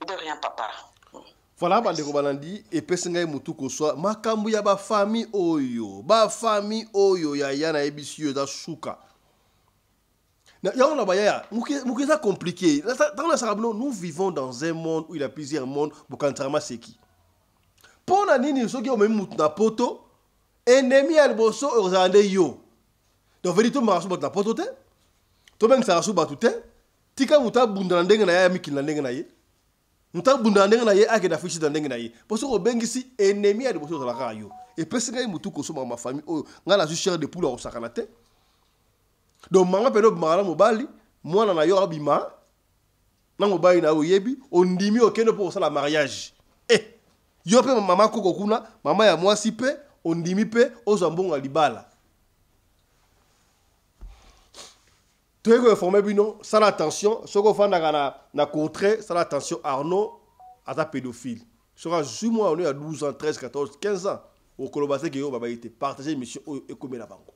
De rien papa. Voilà bandeko balandi, epesi ngai mutu koswa makambo ya ba famille oyo, ba famille oyo ya ya nayebisi yo eza suka. Yango na bayaya moke eza compliqué. Ntango nasaka bino, nous vivons dans un monde où il y a plusieurs mondes, bokanisaka maseki. Mpo na nini soki omemi mutu na poto, ennemi ya liboso okozala nde yo. Donc vedi tombaka so bato na poto te, tobengisaka so bato te, tika moto abunda na ndenge na ye, aya mikili na ndenge na ye. Moto abunda na ndenge na ye, akende afisi na ndenge na ye. Mpo soki obengisi ennemi ya liboso ozala kaka yo. Epesi ngai motu kosomaka ma famille oyo, ngai nazwi chair de poule akosakana te. Donc mama pene obimaka na mobali, mwana na yo abima na mobali na yo, oyebi, ondimi okende mpo kosala mariage. Yo mpe mama koko kuna, mama ya mwasi mpe ondimi mpe ozwa mbongo ya libala. Toyei koinforme bino, sala attention soki ofandaka na Courtrai, sala attention, Arnaud aza pédophile. Soki azwi mwana ono ya 12 ans, 13, 14, 15 ans, okoloba te ke yo babayi te. Partage émission oyo ekomela bango.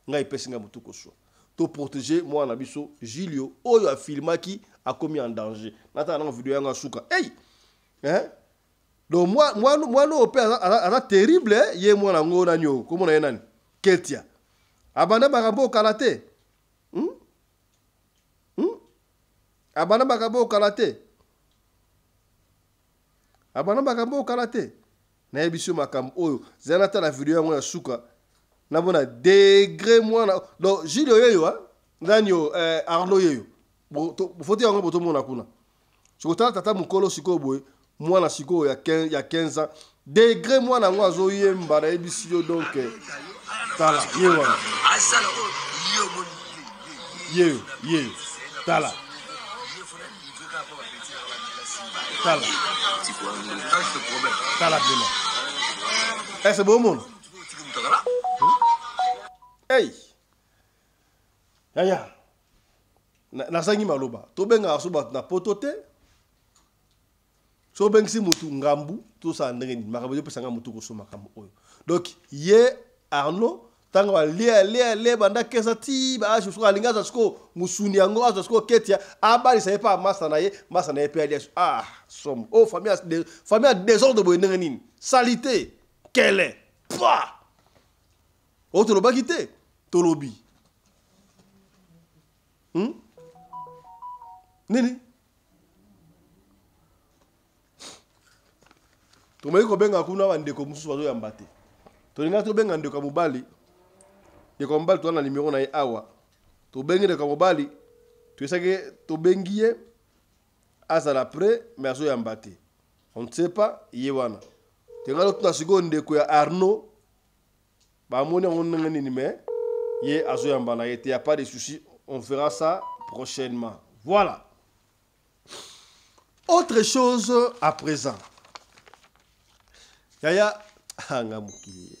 Ngai epesi ngai motu koswa. To protéger mwana na biso Julio oyo afilmaki akomi en danger. Natala nango video yango asuka. Hey! Hein? Donc mwana oyo mpe aza terrible, eh? Ye mwana yango nani oyo? Komona ye nani? Ketia. Abanda makambo oyo kala te. Abanda makambo oyo kala te. Abanda makambo oyo kala te. Nayebi biso makambo oyo. Zala natala video yango ya suka. Namona degré mwana. Donc Julio yeyo, hein? Nani oyo, Arnaud yeyo. Bo, to, foto yango botomona kuna. Sikoyo tala tata mokolo sikoyo boye, mwana sikoyo ya ya 15 ans. Degré mwana yango azoyemba, nayebisi yo donc, tala, ye wana. Ye, ye, tala. Tala. Tala bino. Est-ce bon monde? Hey. Yaya. Nazangi maloba. Tobengaka so bato na poto te. So obengisi mutu ngambu, tosala ndenge nini? Makambo ezopesa nga mutu kosoma makambo oyo. Donc ye Arnaud ntango alie, alie, alie, banda kesa ti ba âge soki alingi azwa sikoyo musuni yango, azwa sikoyo ketia, abalisa ye pa masa na ye, masa na ye pe alia. Ah, somme. Oh, famille ya désordre boye ndenge nini? Salité. Kele. Pwa. Oh, tolobaki te. Tolobi. Nini? Tomeki kobenga kuna bandeko mosusu bazoyamba te. Tolinga tobenga ndeko ya mobali. Ndeko ya mobali toza na numero na ye awa. Tobengi ndeko ya mobali, toyesaki tobengi ye azala prêt mais azoyamba te. On ne sait pas ye wana. Tolinga totuna sikoyo ndeko ya Arnaud bamoni yango ndenge nini mais ye azoyamba na ye te. Y a pas de souci, on verra ça prochainement. Voilà. Autre chose à présent. Yaya, anga mokili.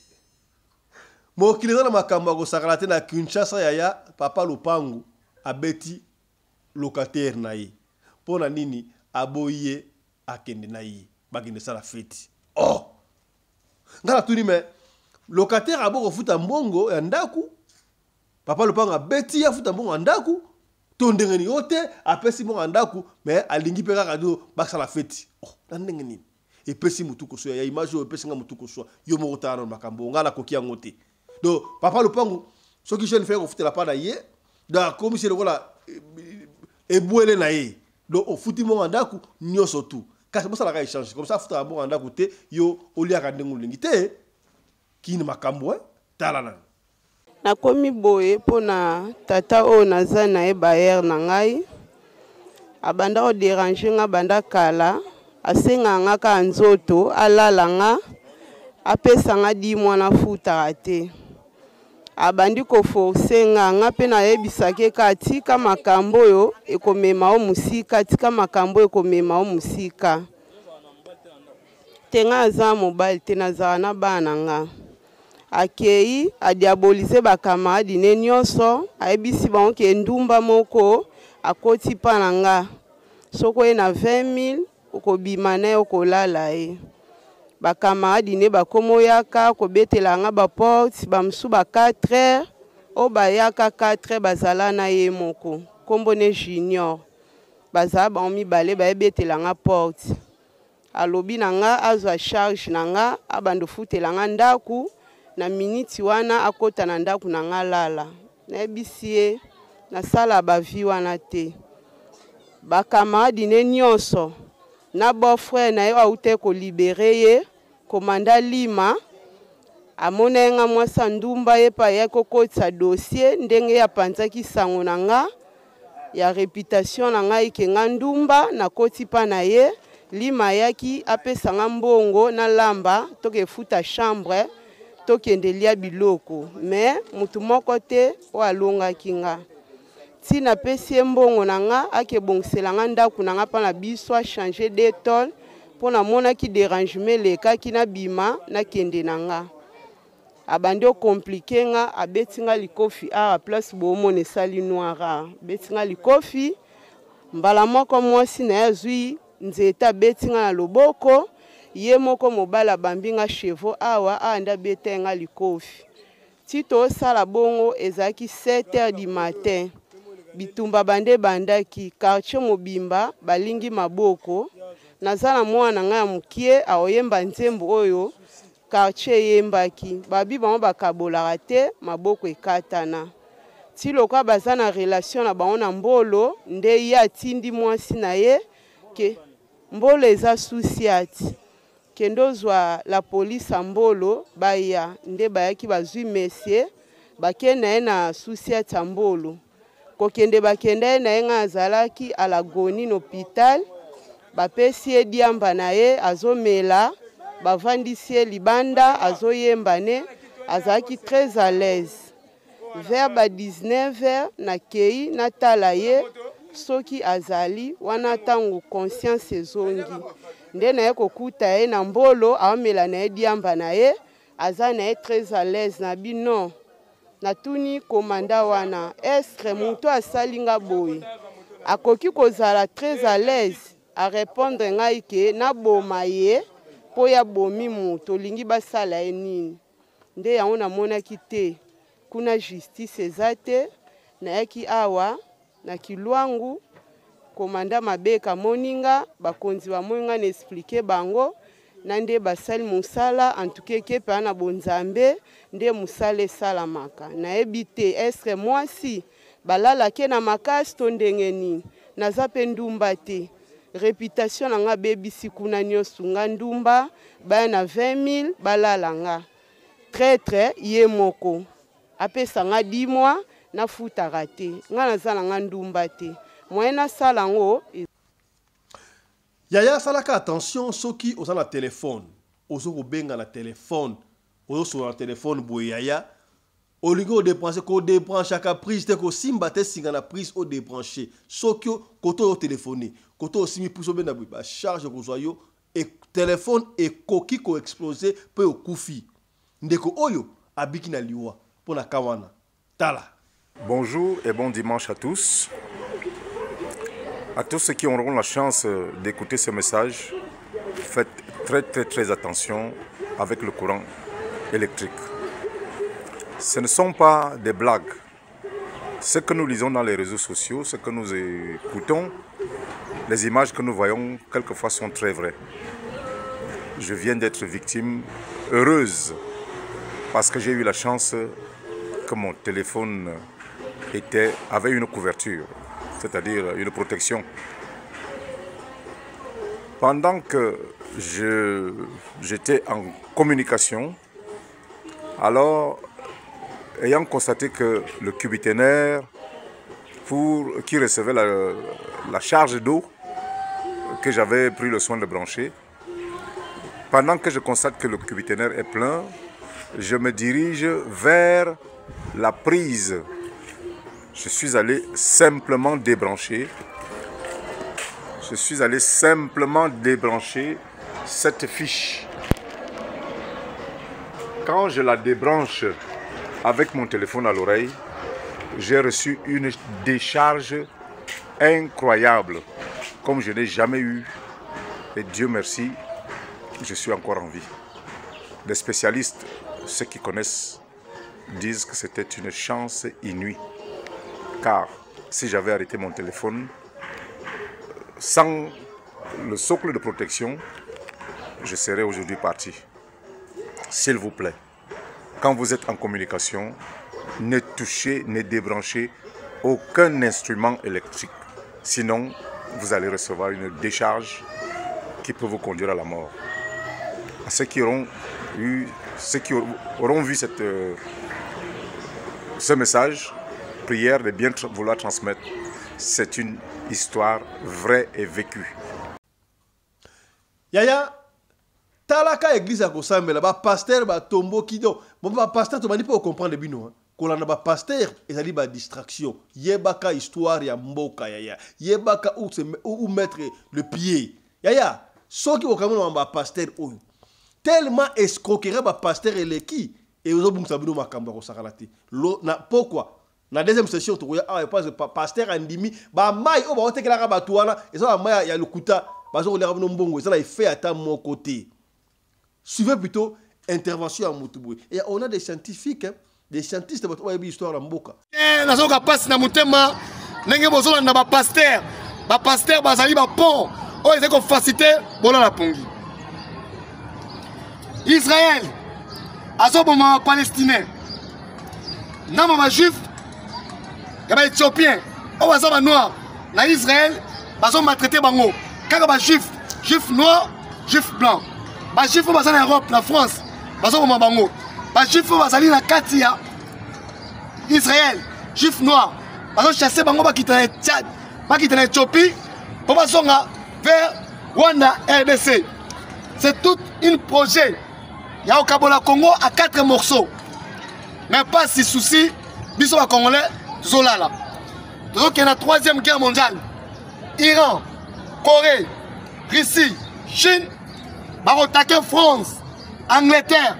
Mokili eza na makambo ya kosakana te na Kinshasa. Yaya, papa Lupangu abeti locataire na ye. Mpo na nini aboyi ye akende na ye, bakende sala feti. Oh! Nga natuni mais locataire abo kofuta mbongo ya ndaku, papa Lupangu abeti ye afuta mbongo ya ndaku to ndenge nini? Yo te apesi mbongo ya ndaku mais alingi mpe kaka do basala feti. Oh, na ndenge nini? Epesi mutu koswa ya image oyo epesi nga mutu koswa. Yo moko tala na makambo nga nakoki yango te. Donc papa Lupangu soki jeune frère kofutela pa na ye, donc akomisi lokola ebwele na ye. Donc ofuti mbongo ya ndaku nyonso tout. Kasi bosalaka échange comme ça afutaka mbongo ya ndaku te, yo oliaka ndenge olingi te. Kini makambo eh? Tala nanu. Nakomi boye mpo na tata oyo naza na ye bailleur na ngai abanda ko deranger nga banda kala asengaka nga kaka nzoto alala nga apesa nga di mwana afutaka te abandi ko force nga nga mpe nayebisaki ye kaka tika makambo oyo ekomema yo mosika tika makambo oyo ekomema yo mosika te nga aza mobali te nazala na bana na nga Akeyi a diaboliser ba camarades ne nionso, ayebisi bango ke ndumba moko akoti pa na nga, soki oye na 20000 okobima na ye okolala ye. Ba camarades ne bakomi oyaka kobetela nga ba porte, ba mosusu ba 4 heures, oyo bayaka 4 heures bazala na ye moko, kombo ne Junior, bazala bango mibale baye betela nga porte. Alobi na nga azwa charge na nga abanda ofutela nga ndaku na minute wana akota na ndaku na nga alala. Nayebisi ye nasala ba vie wana te. Ba camarades ne nionso na beau frère na ye oyo awutaki ko liberer ye commandant Lima amonaki nga mwasi ya ndumba ye pe ayaki kokotisa dossier ndenge ye apanzaki sango na nga ya reputation na ngai ke nga ndumba nakoti pa na ye lima ayaki apesa nga mbongo nalamba toke futa chambre tokende lia biloko mais mutu moko te oyo alongaki nga ti napesi ye mbongo na nga ake bongisela nga ndako na nga mpa na biso achange de tol mpo namonaki derangement elekaki nabima nakende na nga Abandi o complique nga abeti nga likofi awa place boomona esali noir awa abeti nga likofi mbala moko mwasi na ye azwi nzete abeti nga na loboko ye moko mobali abambi nga chevaux awa awa nde abeta ye nga likofi ti tosala bongo ezalaki 7 heures du matin bitumba bande ebandaki quartier mobimba balingi maboko naza na mwana na ngai ya mokie aoyemba nzembo oyo Quartier eyembaki babi bango bakabolaka te maboko ekatana ti lokola baza na relation na bango na mbolo nde ye atindi mwasi na ye ke mbolo eza sous-ciat kende ozwa la police ya mbolo baya nde bayaki bazwi monsieur bake na ye na sous-ciat ya mbolo Kokende bakenda ye na ye ngai azalaki à l'agonie na hôpital bapesi ye diamba na ye azomela bavandisi ye libanda azoyemba ne azalaki très à l'aise vers ba 19 heures nakei natala ye soki azali wana ntango conscience ezongi nde naye kokuta ye na mbolo aomela na ye diamba na ye aza na ye très à l'aise na bino Natuni commandant wana est-ce mutu asali nga boye akoki kozala très à l'aise? A repondre ngai ke naboma ye po ye abomi mutu olingi basala ye nini? Nde yango namonaki te kuna justice eza te nayaki awa Na Kilwangu, commandant Mabeka amoni nga, bakonzi bamoni nga na expliquer bango na nde basali mosala, en tout cas eke pena na bonzambe nde mosala esalamaka. Nayebi te est-ce que mwasi balalaka ye na makasi to ndenge nini? Naza pe ndumba te. Reputation na nga abebisi kuna nionso, nga ndumba, baya na 20.000 balala nga. Traitre ye moko. Apesa nga 10 mois nafutaka te nga naza na nga ndumba te moyen nasala yango. Yaya salaka attention soki oza na telephone ozo kobenga na telephone ozo solola na telephone boye yaya olingi odebranche kodebranchaka prise te kosimba te singa na prise odebranche soki kote oyo telefone kote osimbi prise obenda boye bacharge ekozwa yo e, telefone ekoki koexplose mpe okufi Ndeko oyo abiki na liwa mpo na cas wana. Tala. Bonjour et bon dimanche à tous. À tous ceux qui auront la chance d'écouter ce message, faites très très très attention avec le courant électrique. Ce ne sont pas des blagues. Ce que nous lisons dans les réseaux sociaux, ce que nous écoutons, les images que nous voyons quelquefois sont très vraies. Je viens d'être victime heureuse parce que j'ai eu la chance que mon téléphone était, avait une couverture, c'est-à-dire une protection. Pendant que j'étais en communication, Alors, ayant constaté que le cubitenaire, pour, qui recevait la, la charge d'eau que j'avais pris le soin de brancher, pendant que je constate que le cubitenaire est plein, je me dirige vers la prise. Je suis allé simplement débrancher. Je suis allé simplement débrancher cette fiche. Quand je la débranche avec mon téléphone à l'oreille, j'ai reçu une décharge incroyable, comme je n'ai jamais eu. Et Dieu merci, je suis encore en vie. Les spécialistes, ceux qui connaissent, disent que c'était une chance inouïe. Car si j'avais arrêté mon téléphone sans le socle de protection, je serais aujourd'hui parti. S'il vous plaît, quand vous êtes en communication, ne touchez, ne débranchez aucun instrument électrique. Sinon, vous allez recevoir une décharge qui peut vous conduire à la mort. À ceux qui auront, eu, ceux qui auront vu cette, ce message, prière de bien vouloir transmettre. C'est une histoire vraie et vécue. Yaya, talaka église ya kosambela, bapasteur batomboki. Donc bon, bapasteur, tobandi mpe kocomprendre bino, hein. Kolanda bapasteur ezali badistraction. Yebaka histoire ya mboka, yaya. Yebaka où, où mettre le pied, yaya. Soki okamona bapasteur oyo, tellement escroquerie bapasteur eleki, ezobungisa bino makambo ya kosakana te. Na pokwa na deuxième session tokoya awa epa pasteur andimi bamai oyo baotekelaka bato wana eza bamai ya lokuta, bazokoliaka bino mbongo, eza na effet ata moko te. Suivez plutôt intervention ya motu boye. Et on a des scientifiques, hein, des scientistes, bato bayebi histoire ya mboka. Nazoka mpasi na motema ndenge bozolanda bapasteur. Bapasteur bazali bapont oyo ezali kofaciliter bolala pongi. Israel azoboma bapalestinien na ma bajuif ya baéthiopien oyo baza banoir na Israel, bazomaltraiter bango kaka bajuif, juif noir, juif blanc. Bajuif oyo baza na Europe, na France, bazoboma bango. Bajuif oyo bazali na kati ya Israel, juif noir, bazochasser bango, bakita na Tchad, bakita na Éthiopie mpo bazonga vers Rwanda, RDC. C'est tout un projet ya kokabola Congo à quatre morceaux. Mais pas si souci, biso bacongolais tozolala, tozokende na troisième guerre mondiale. Iran, Corée, Russie, Chine bakoattaquer France, Angleterre,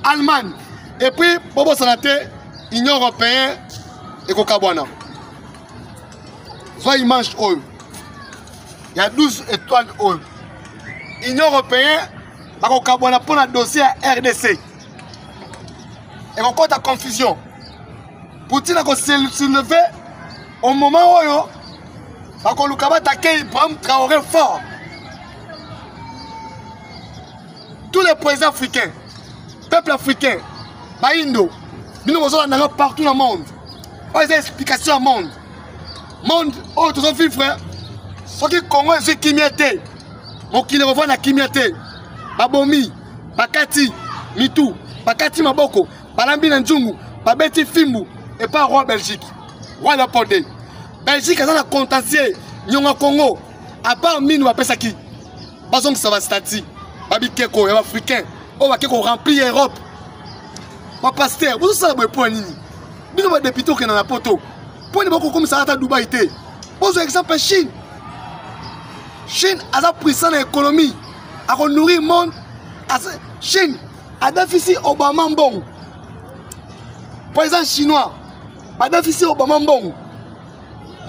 Allemagne. Et puis bobosana te, Union européenne ekokabwana. Zwa image oyo ya 12 étoiles oyo. Union européenne bakokabwana mpona dossier ya RDC, ekokɔta confusion. Poutine akosoulever au moment oyo bakoluka baattaquer Ibrahim Traoré fort. Tous les présidents africains, peuple africain, baindo, bino bozolandanga partout na monde, oyo eza explication ya monde. Monde oyo tozovivre, soki Congo ezwi kimia te, mokili ekovanda kimia te. Babomi, bakati mitu, bakati maboko, balambi na nzungu, babeti fimbu epa roi Belgique, roi Leopold II. Belgique aza na contentieux nyongo Congo. À part minu bapesaki, bazongisa bastatues, babikeko ya baafricain oyo bake koremplir Europe. Bapasteur, bozosala boye mpo ya nini? Bino badéputé, okenda na poto mpo nini? Bokokomisaka ata Dubai te. Bozwa exemple Chine. Chine aza puissant na économie, akonourrir monde. Chine adafisi Obama mbongo, président chinois badafisi Obama mbongo.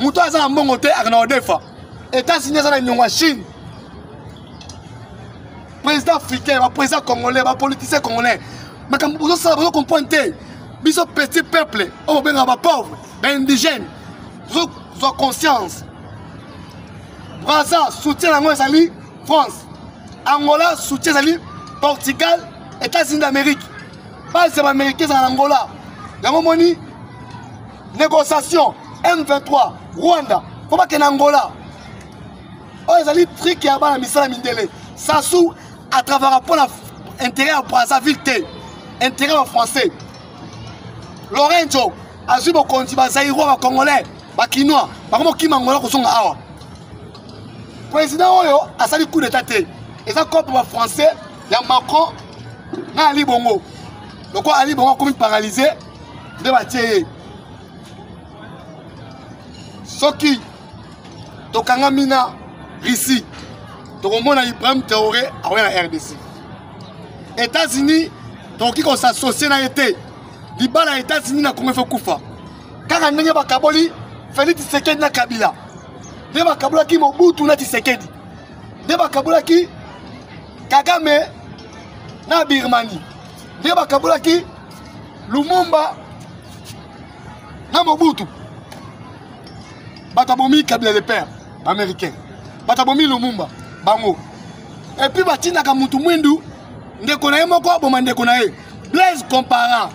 Moto aza na mbongo te akenda kodefa. États-Unis aza na nyongo ya Chine. Président africain, baprésident congolais, bapoliticien congolais, makambo bozosala, bozocomprendre te. Biso petit peuple oyo bobengaka bapauvre, baindigène, tozozwa conscience. Braza, soutien yango ezali France. Angola, soutien ezali Portugal, États-Unis d'Amérique. Base ya baaméricain ezala na Angola. Yango moni négociation M23 Rwanda mpo bakende Angola. Oyo ezali truc ya bana misala mindele. Sassou atravaka mpona intérêt ya Brazzaville te. Intérêt ba français. Lorenzo azwi bokonzi ba Zaïrois ba congolais ba kinois bango mokima Angola kozonga awa. Président oyo asali coup d'état te. Eza cope ba français ya Macron na Ali Bongo. Lokola Ali Bongo akomi paralysé nde batie ye. Soki tokangami na Russie tokomona Ibrahim Traoré akoya na RDC. États-Unis tokoki kosassocie na ye te. Libala ya États-Unis na Congo efo kufa. Kaka ndenge bakaboli Félix Tshisekedi na Kabila, nde bakabolaki Mobutu na Tshisekedi, nde bakabolaki Kagame na Birmanie, nde bakabolaki Lumumba na Mobutu. Bato abomi Kabila le père, américain, bato abomi Lumumba bango, epuis batindaka mutu mwindu ndeko na ye moko aboma ndeko na ye Blaise Compaoré.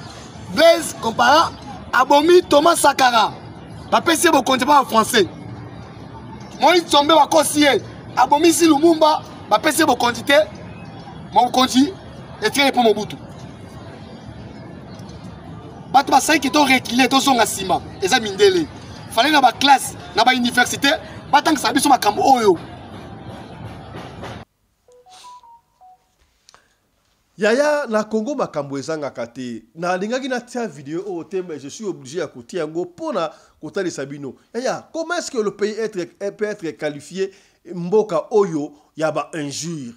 Blaise Compaoré abomi Thomas Sankara, bapesi ye bokonzi mpa ba français. Moïse Tshombe bakosi ye, abomisi Lumumba, bapesi ye bokonzi te, mokonzi etikali mpo Mobutu. Bato basalaki to reculer, tozonga nsima, eza mindele. Fallait na ba classe na ba université batangisa biso makambo oyo. Yaya na Congo makambo ezangaka te. Nalingaki natia video oyo te, mais je suis obligé ya kotia yango mpona kotalisa bino. Yaya, comment est-ce que le pays peut être qualifié mboka oyo ya ba injure?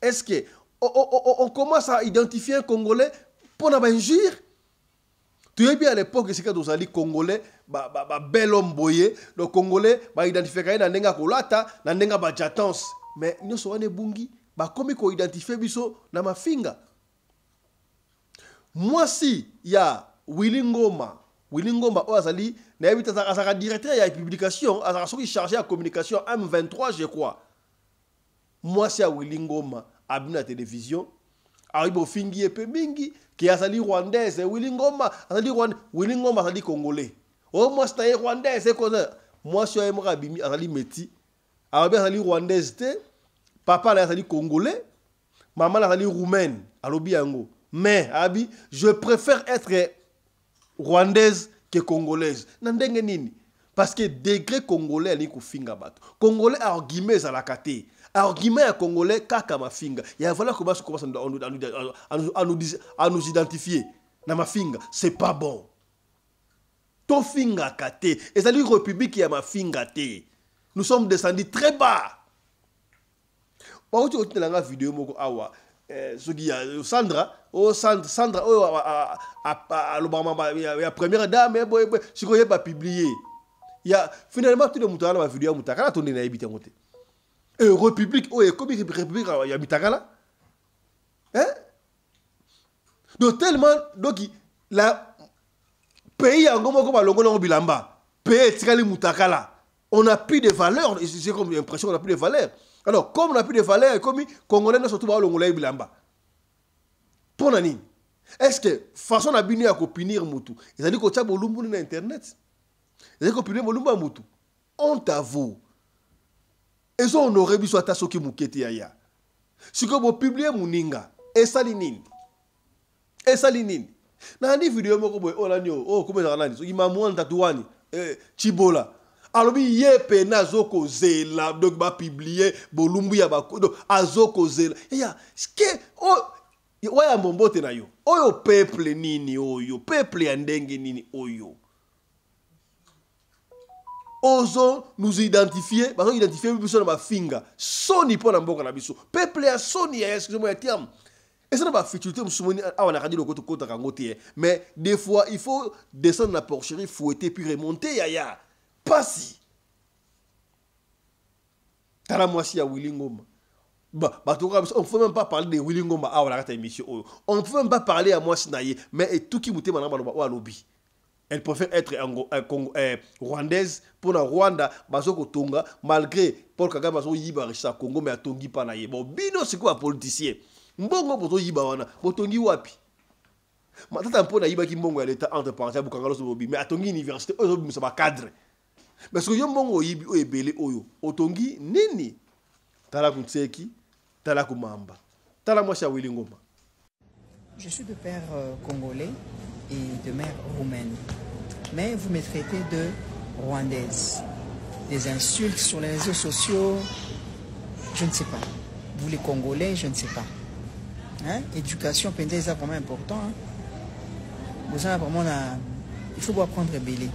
Est-ce que on commence à identifier un Congolais mpona ba injure? Toyebi à l'époque esika tozali Congolais ba bel homme boye, le Congolais ba identifier na ndenge ya kolata, na ndenge ya ba jatance, mais nyonso wana ebungi, bakomi ko identifier biso na mafinga. Mwasi ya Willy Ngoma, Willy Ngoma oyo azali nayebi te, azalaka directeur ya publication, azalaka soki chargé ya communication M23 je crois. Mwasi ya Willy Ngoma abimi na télévision, ayebi bofingi ye pe mingi ke azali rwandaise. Willy Ngoma azali rwanda, Willy Ngoma azali congolais. Oyo mwasi na ye rwandaise ekoza mwasi oyo ye moko abimi azali métis, alobi azali rwandaise te, papa na ye azali congolais, mama na azali roumaine, alobi yango. Mais abi je préfère être rwandaise que congolaise. Na ndenge nini? Parce que degré congolais alingi kofinga bato. Congolais argument ezalaka te. Argument ya congolais kaka mafinga. Ya voilà comment commence à nous identifier na mafinga, c'est pas bon. Tofingaka te. Ezali république ya mafinga te. Nous sommes descendus très bas. Bauti kotindela nga video moko awa, soki ya Sandra, o Sandra, Sandra oyo alobaka mamba ya première dame, boye, boye, sikoyo ye ba publier. Ya, finalement, tout le monde a ba video ya mutakala, tonde na yebi tango te. Et république oyo ekomi république ya mitakala. Hein? Donc tellement, donc, la pays yango moko balongo nango bilamba. Pays etikali mutakala. On n'a plus de valeur, j'ai comme l'impression qu'on n'a plus de valeur. Alors, comme on n'a plus de valeur, comme Congolais, nous surtout, balongo bilamba. Pour nani? Est-ce que façon na bino ya kopinir mutu, ezali kotia bolumbu na internet? Ezali kopinir bolumbu ya mutu? Honte à vous. Ezo honorer biso ata soki mukete ya ya. Sikoyo bo publier muninga, esali nini? Esali nini? Na ndi video moko boye, oyo nani oyo? Oyo komezaka nani? Soki mamu wana tatu wani, Chibola. Alobi ye pe na azokozela, donc ba publier bolumbu ya ba, donc azokozela. Ya, ske, oh, waya mbombote na yo. Oyo peuple nini oyo? Peuple ya ndenge nini oyo? Ozo nous identifier, bazo identifier biso na mafinga. Soni po na mboka na biso. Peuple ya soni ya, excusez-moi ya terme. Et ça ba futilité musumoni awa na radio lokoto kota kango te. Mais des fois il faut descendre la porcherie, fouetter puis remonter yaya. Pasi. Tala mwasi ya Willy Ngoma. Ba, ba toka biso, on ne peut même pas parler de Willy Ngoma awa na kata émission oyo. On ne peut même pas parler à mwasi na ye, mais et tout qui mutema na baloba oyo alobi. Elle préfère être rwandaise pour la Rwanda, bazo kotonga, malgré Paul Kagame bazo yiba richesse ya Congo, mais atongi pa na ye. Bon, bino c'est quoi politicien? Mbongo bozo yiba wana, botongi wapi? Matata mpo na yibaki mbongo ya l'État entre parenthèses bukanga loso bobi, mais atongi université oyo bimisa ba cadre. Mais ce que yo mbongo oyibi oyo ebele oyo, otongi nini? Tala kuntseki, tala kumamba. Tala mwasi ya Willy Ngoma. Je suis de père euh, congolais et de mère roumaine. Mais vous me traitez de rwandaise. Des insultes sur les réseaux sociaux, je ne sais pas. Vous les Congolais, je ne sais pas. Hein? Éducation, c'est vraiment important. Hein? Vous avez vraiment la... Il faut apprendre à belé.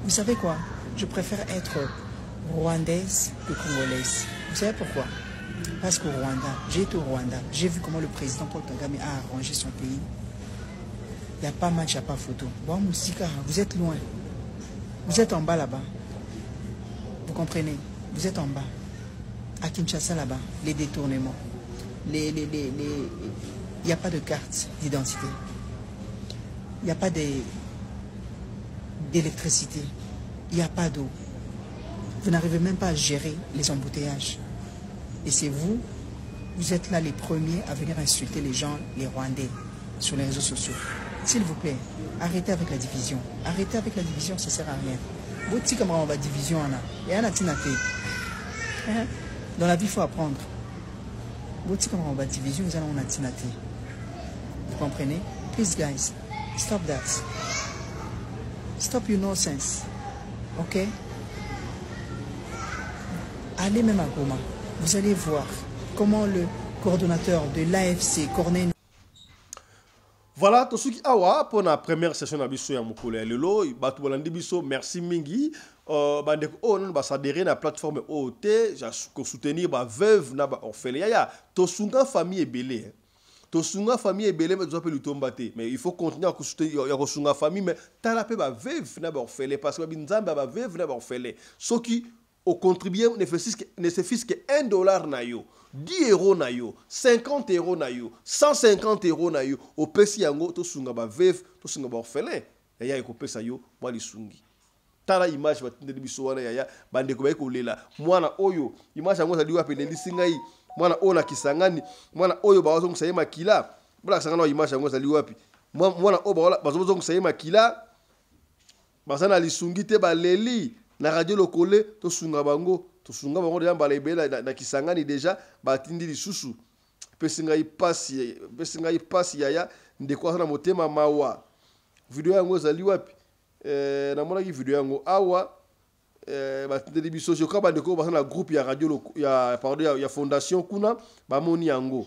Vous savez quoi Je préfère être rwandaise que congolaise. Vous savez pourquoi Parce qu'au Rwanda, j'ai été au Rwanda, j'ai vu comment le président Paul Kagame a arrangé son pays. Il n'y a pas match, il n'y a pas photo. Bon, Moussika, vous êtes loin. Vous êtes en bas là-bas. Vous comprenez Vous êtes en bas. À Kinshasa là-bas, les détournements. Les, les, les, les... Il n'y a pas de carte d'identité. Il n'y a pas d'électricité. Il n'y a pas d'eau. Vous n'arrivez même pas à gérer les embouteillages. Et c'est vous, vous êtes là les premiers à venir insulter les gens, les Rwandais, sur les réseaux sociaux. S'il vous plaît, arrêtez avec la division. Arrêtez avec la division, ça ne sert à rien. Boti comme on va division, et on a hein? Dans la vie, il faut apprendre. Boti comme on va division, vous allez en Vous comprenez Please guys, stop that. Stop your nonsense. Ok Allez même à Goma. Vous allez voir comment le coordonnateur de l'AFC, Corneille Voilà, tosuki awa pour la première session na biso ya mokolo ya lelo bato balandi biso merci mingi euh, bandeko oyo nano basadere na plateforme oyo te ya kosoutenir baveuve na baorphelin yaya tosunga famille ebele eh. tosunga famille ebele me tozwa mpe litomba te mais il faut continuer ya kosunga famille mais tala mpe baveuve na baorphelin parce que babi nzambe ya baveuve na baorphelin soki ocontribue ne suffit que 1 dollar na yo 10 euros na yo 50 euros na yo 150 euros na yo opesi yango tosunga baveuve tosunga baorphelin yaya ekopesa yo mwa lisungi tala image batindeli biso wana yaya bandeko baye kolela mwana oyo image yango ezali wapi elelisi ngai mwana oyo na kisangani mwana oyo bazongisa ye makila bolakisa ngai na image yango ezali wapi mwana oyo bazozongisa ye makila baza na lisungi te baleli na radio lokole tosunga bango tosunga bango deja mbala ebele na, na kisangani deja batindi lisusu epesi ngai pasi epesi ngai pasi yaya ndeko aza na motema mawa video yango ezali wapi eh, namonaki video yango awa eh, batindeli biso je crois bandeko baza na groupe ya radio ya, pardon, ya, ya fondation kuna bamoni yango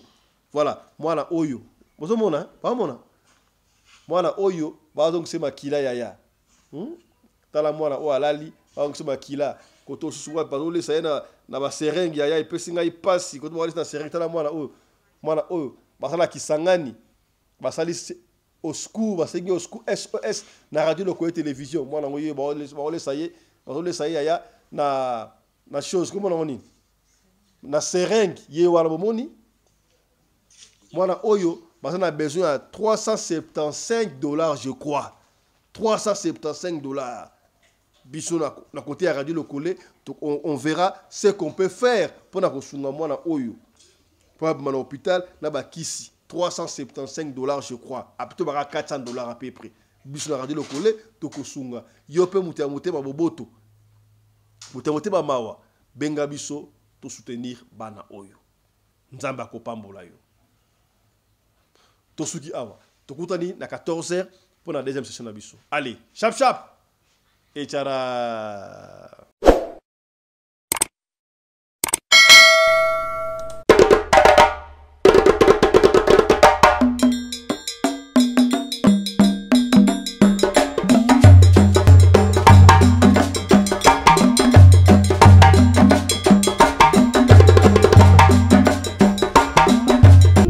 voilà mwana oyo bozomona bamona mwana oyo bazongisa makila yaya hmm? tala mwana oyo alali bazongisa makila koto mosusu wapi bazolesa ye na, na baserenge yaya epesi ngai mpasi koto bazolesa na serenge tala mwana oyo mwana oyo baza na kisangani basali au secours basengi au secours sos na radio lokoye télévision mwana yango ye baolesa ye bazolesa ye yaya na na chose komona yango nini na seringue ye wana bomoni mwana oyo baza na besoin ya 375 dollars je crois 375 dollars biso na, na côté ya radio lokole on, on verra ce qu'on peut faire mpo na kosunga mwana oyo mpo abima na hôpital na bakisi 375 dollars je crois apito baka 400 dollars à peu près biso na radio lokole tokosunga yo mpe moto ya motema boboto moto ya motema mawa benga biso tosoutenir bana oyo nzambe akopambola yo tosuki awa tokutani na 14 heures mpo na deuxième session na biso allez chap chap echara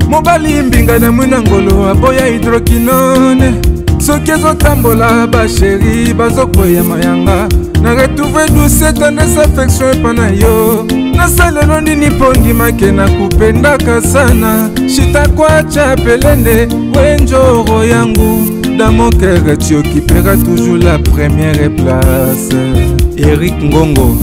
mobali mbinga na mwina ngolo aboya hydroquinone soki ezotambola basheri bazokweya mayanga na retrouve douce tendresse affection epa na yo nasalelo nini mpo ndimake nakupendaka sana shitakwacha pelende wenjoro yangu dans mon cœur tu occuperas toujours la première place eric ngongo.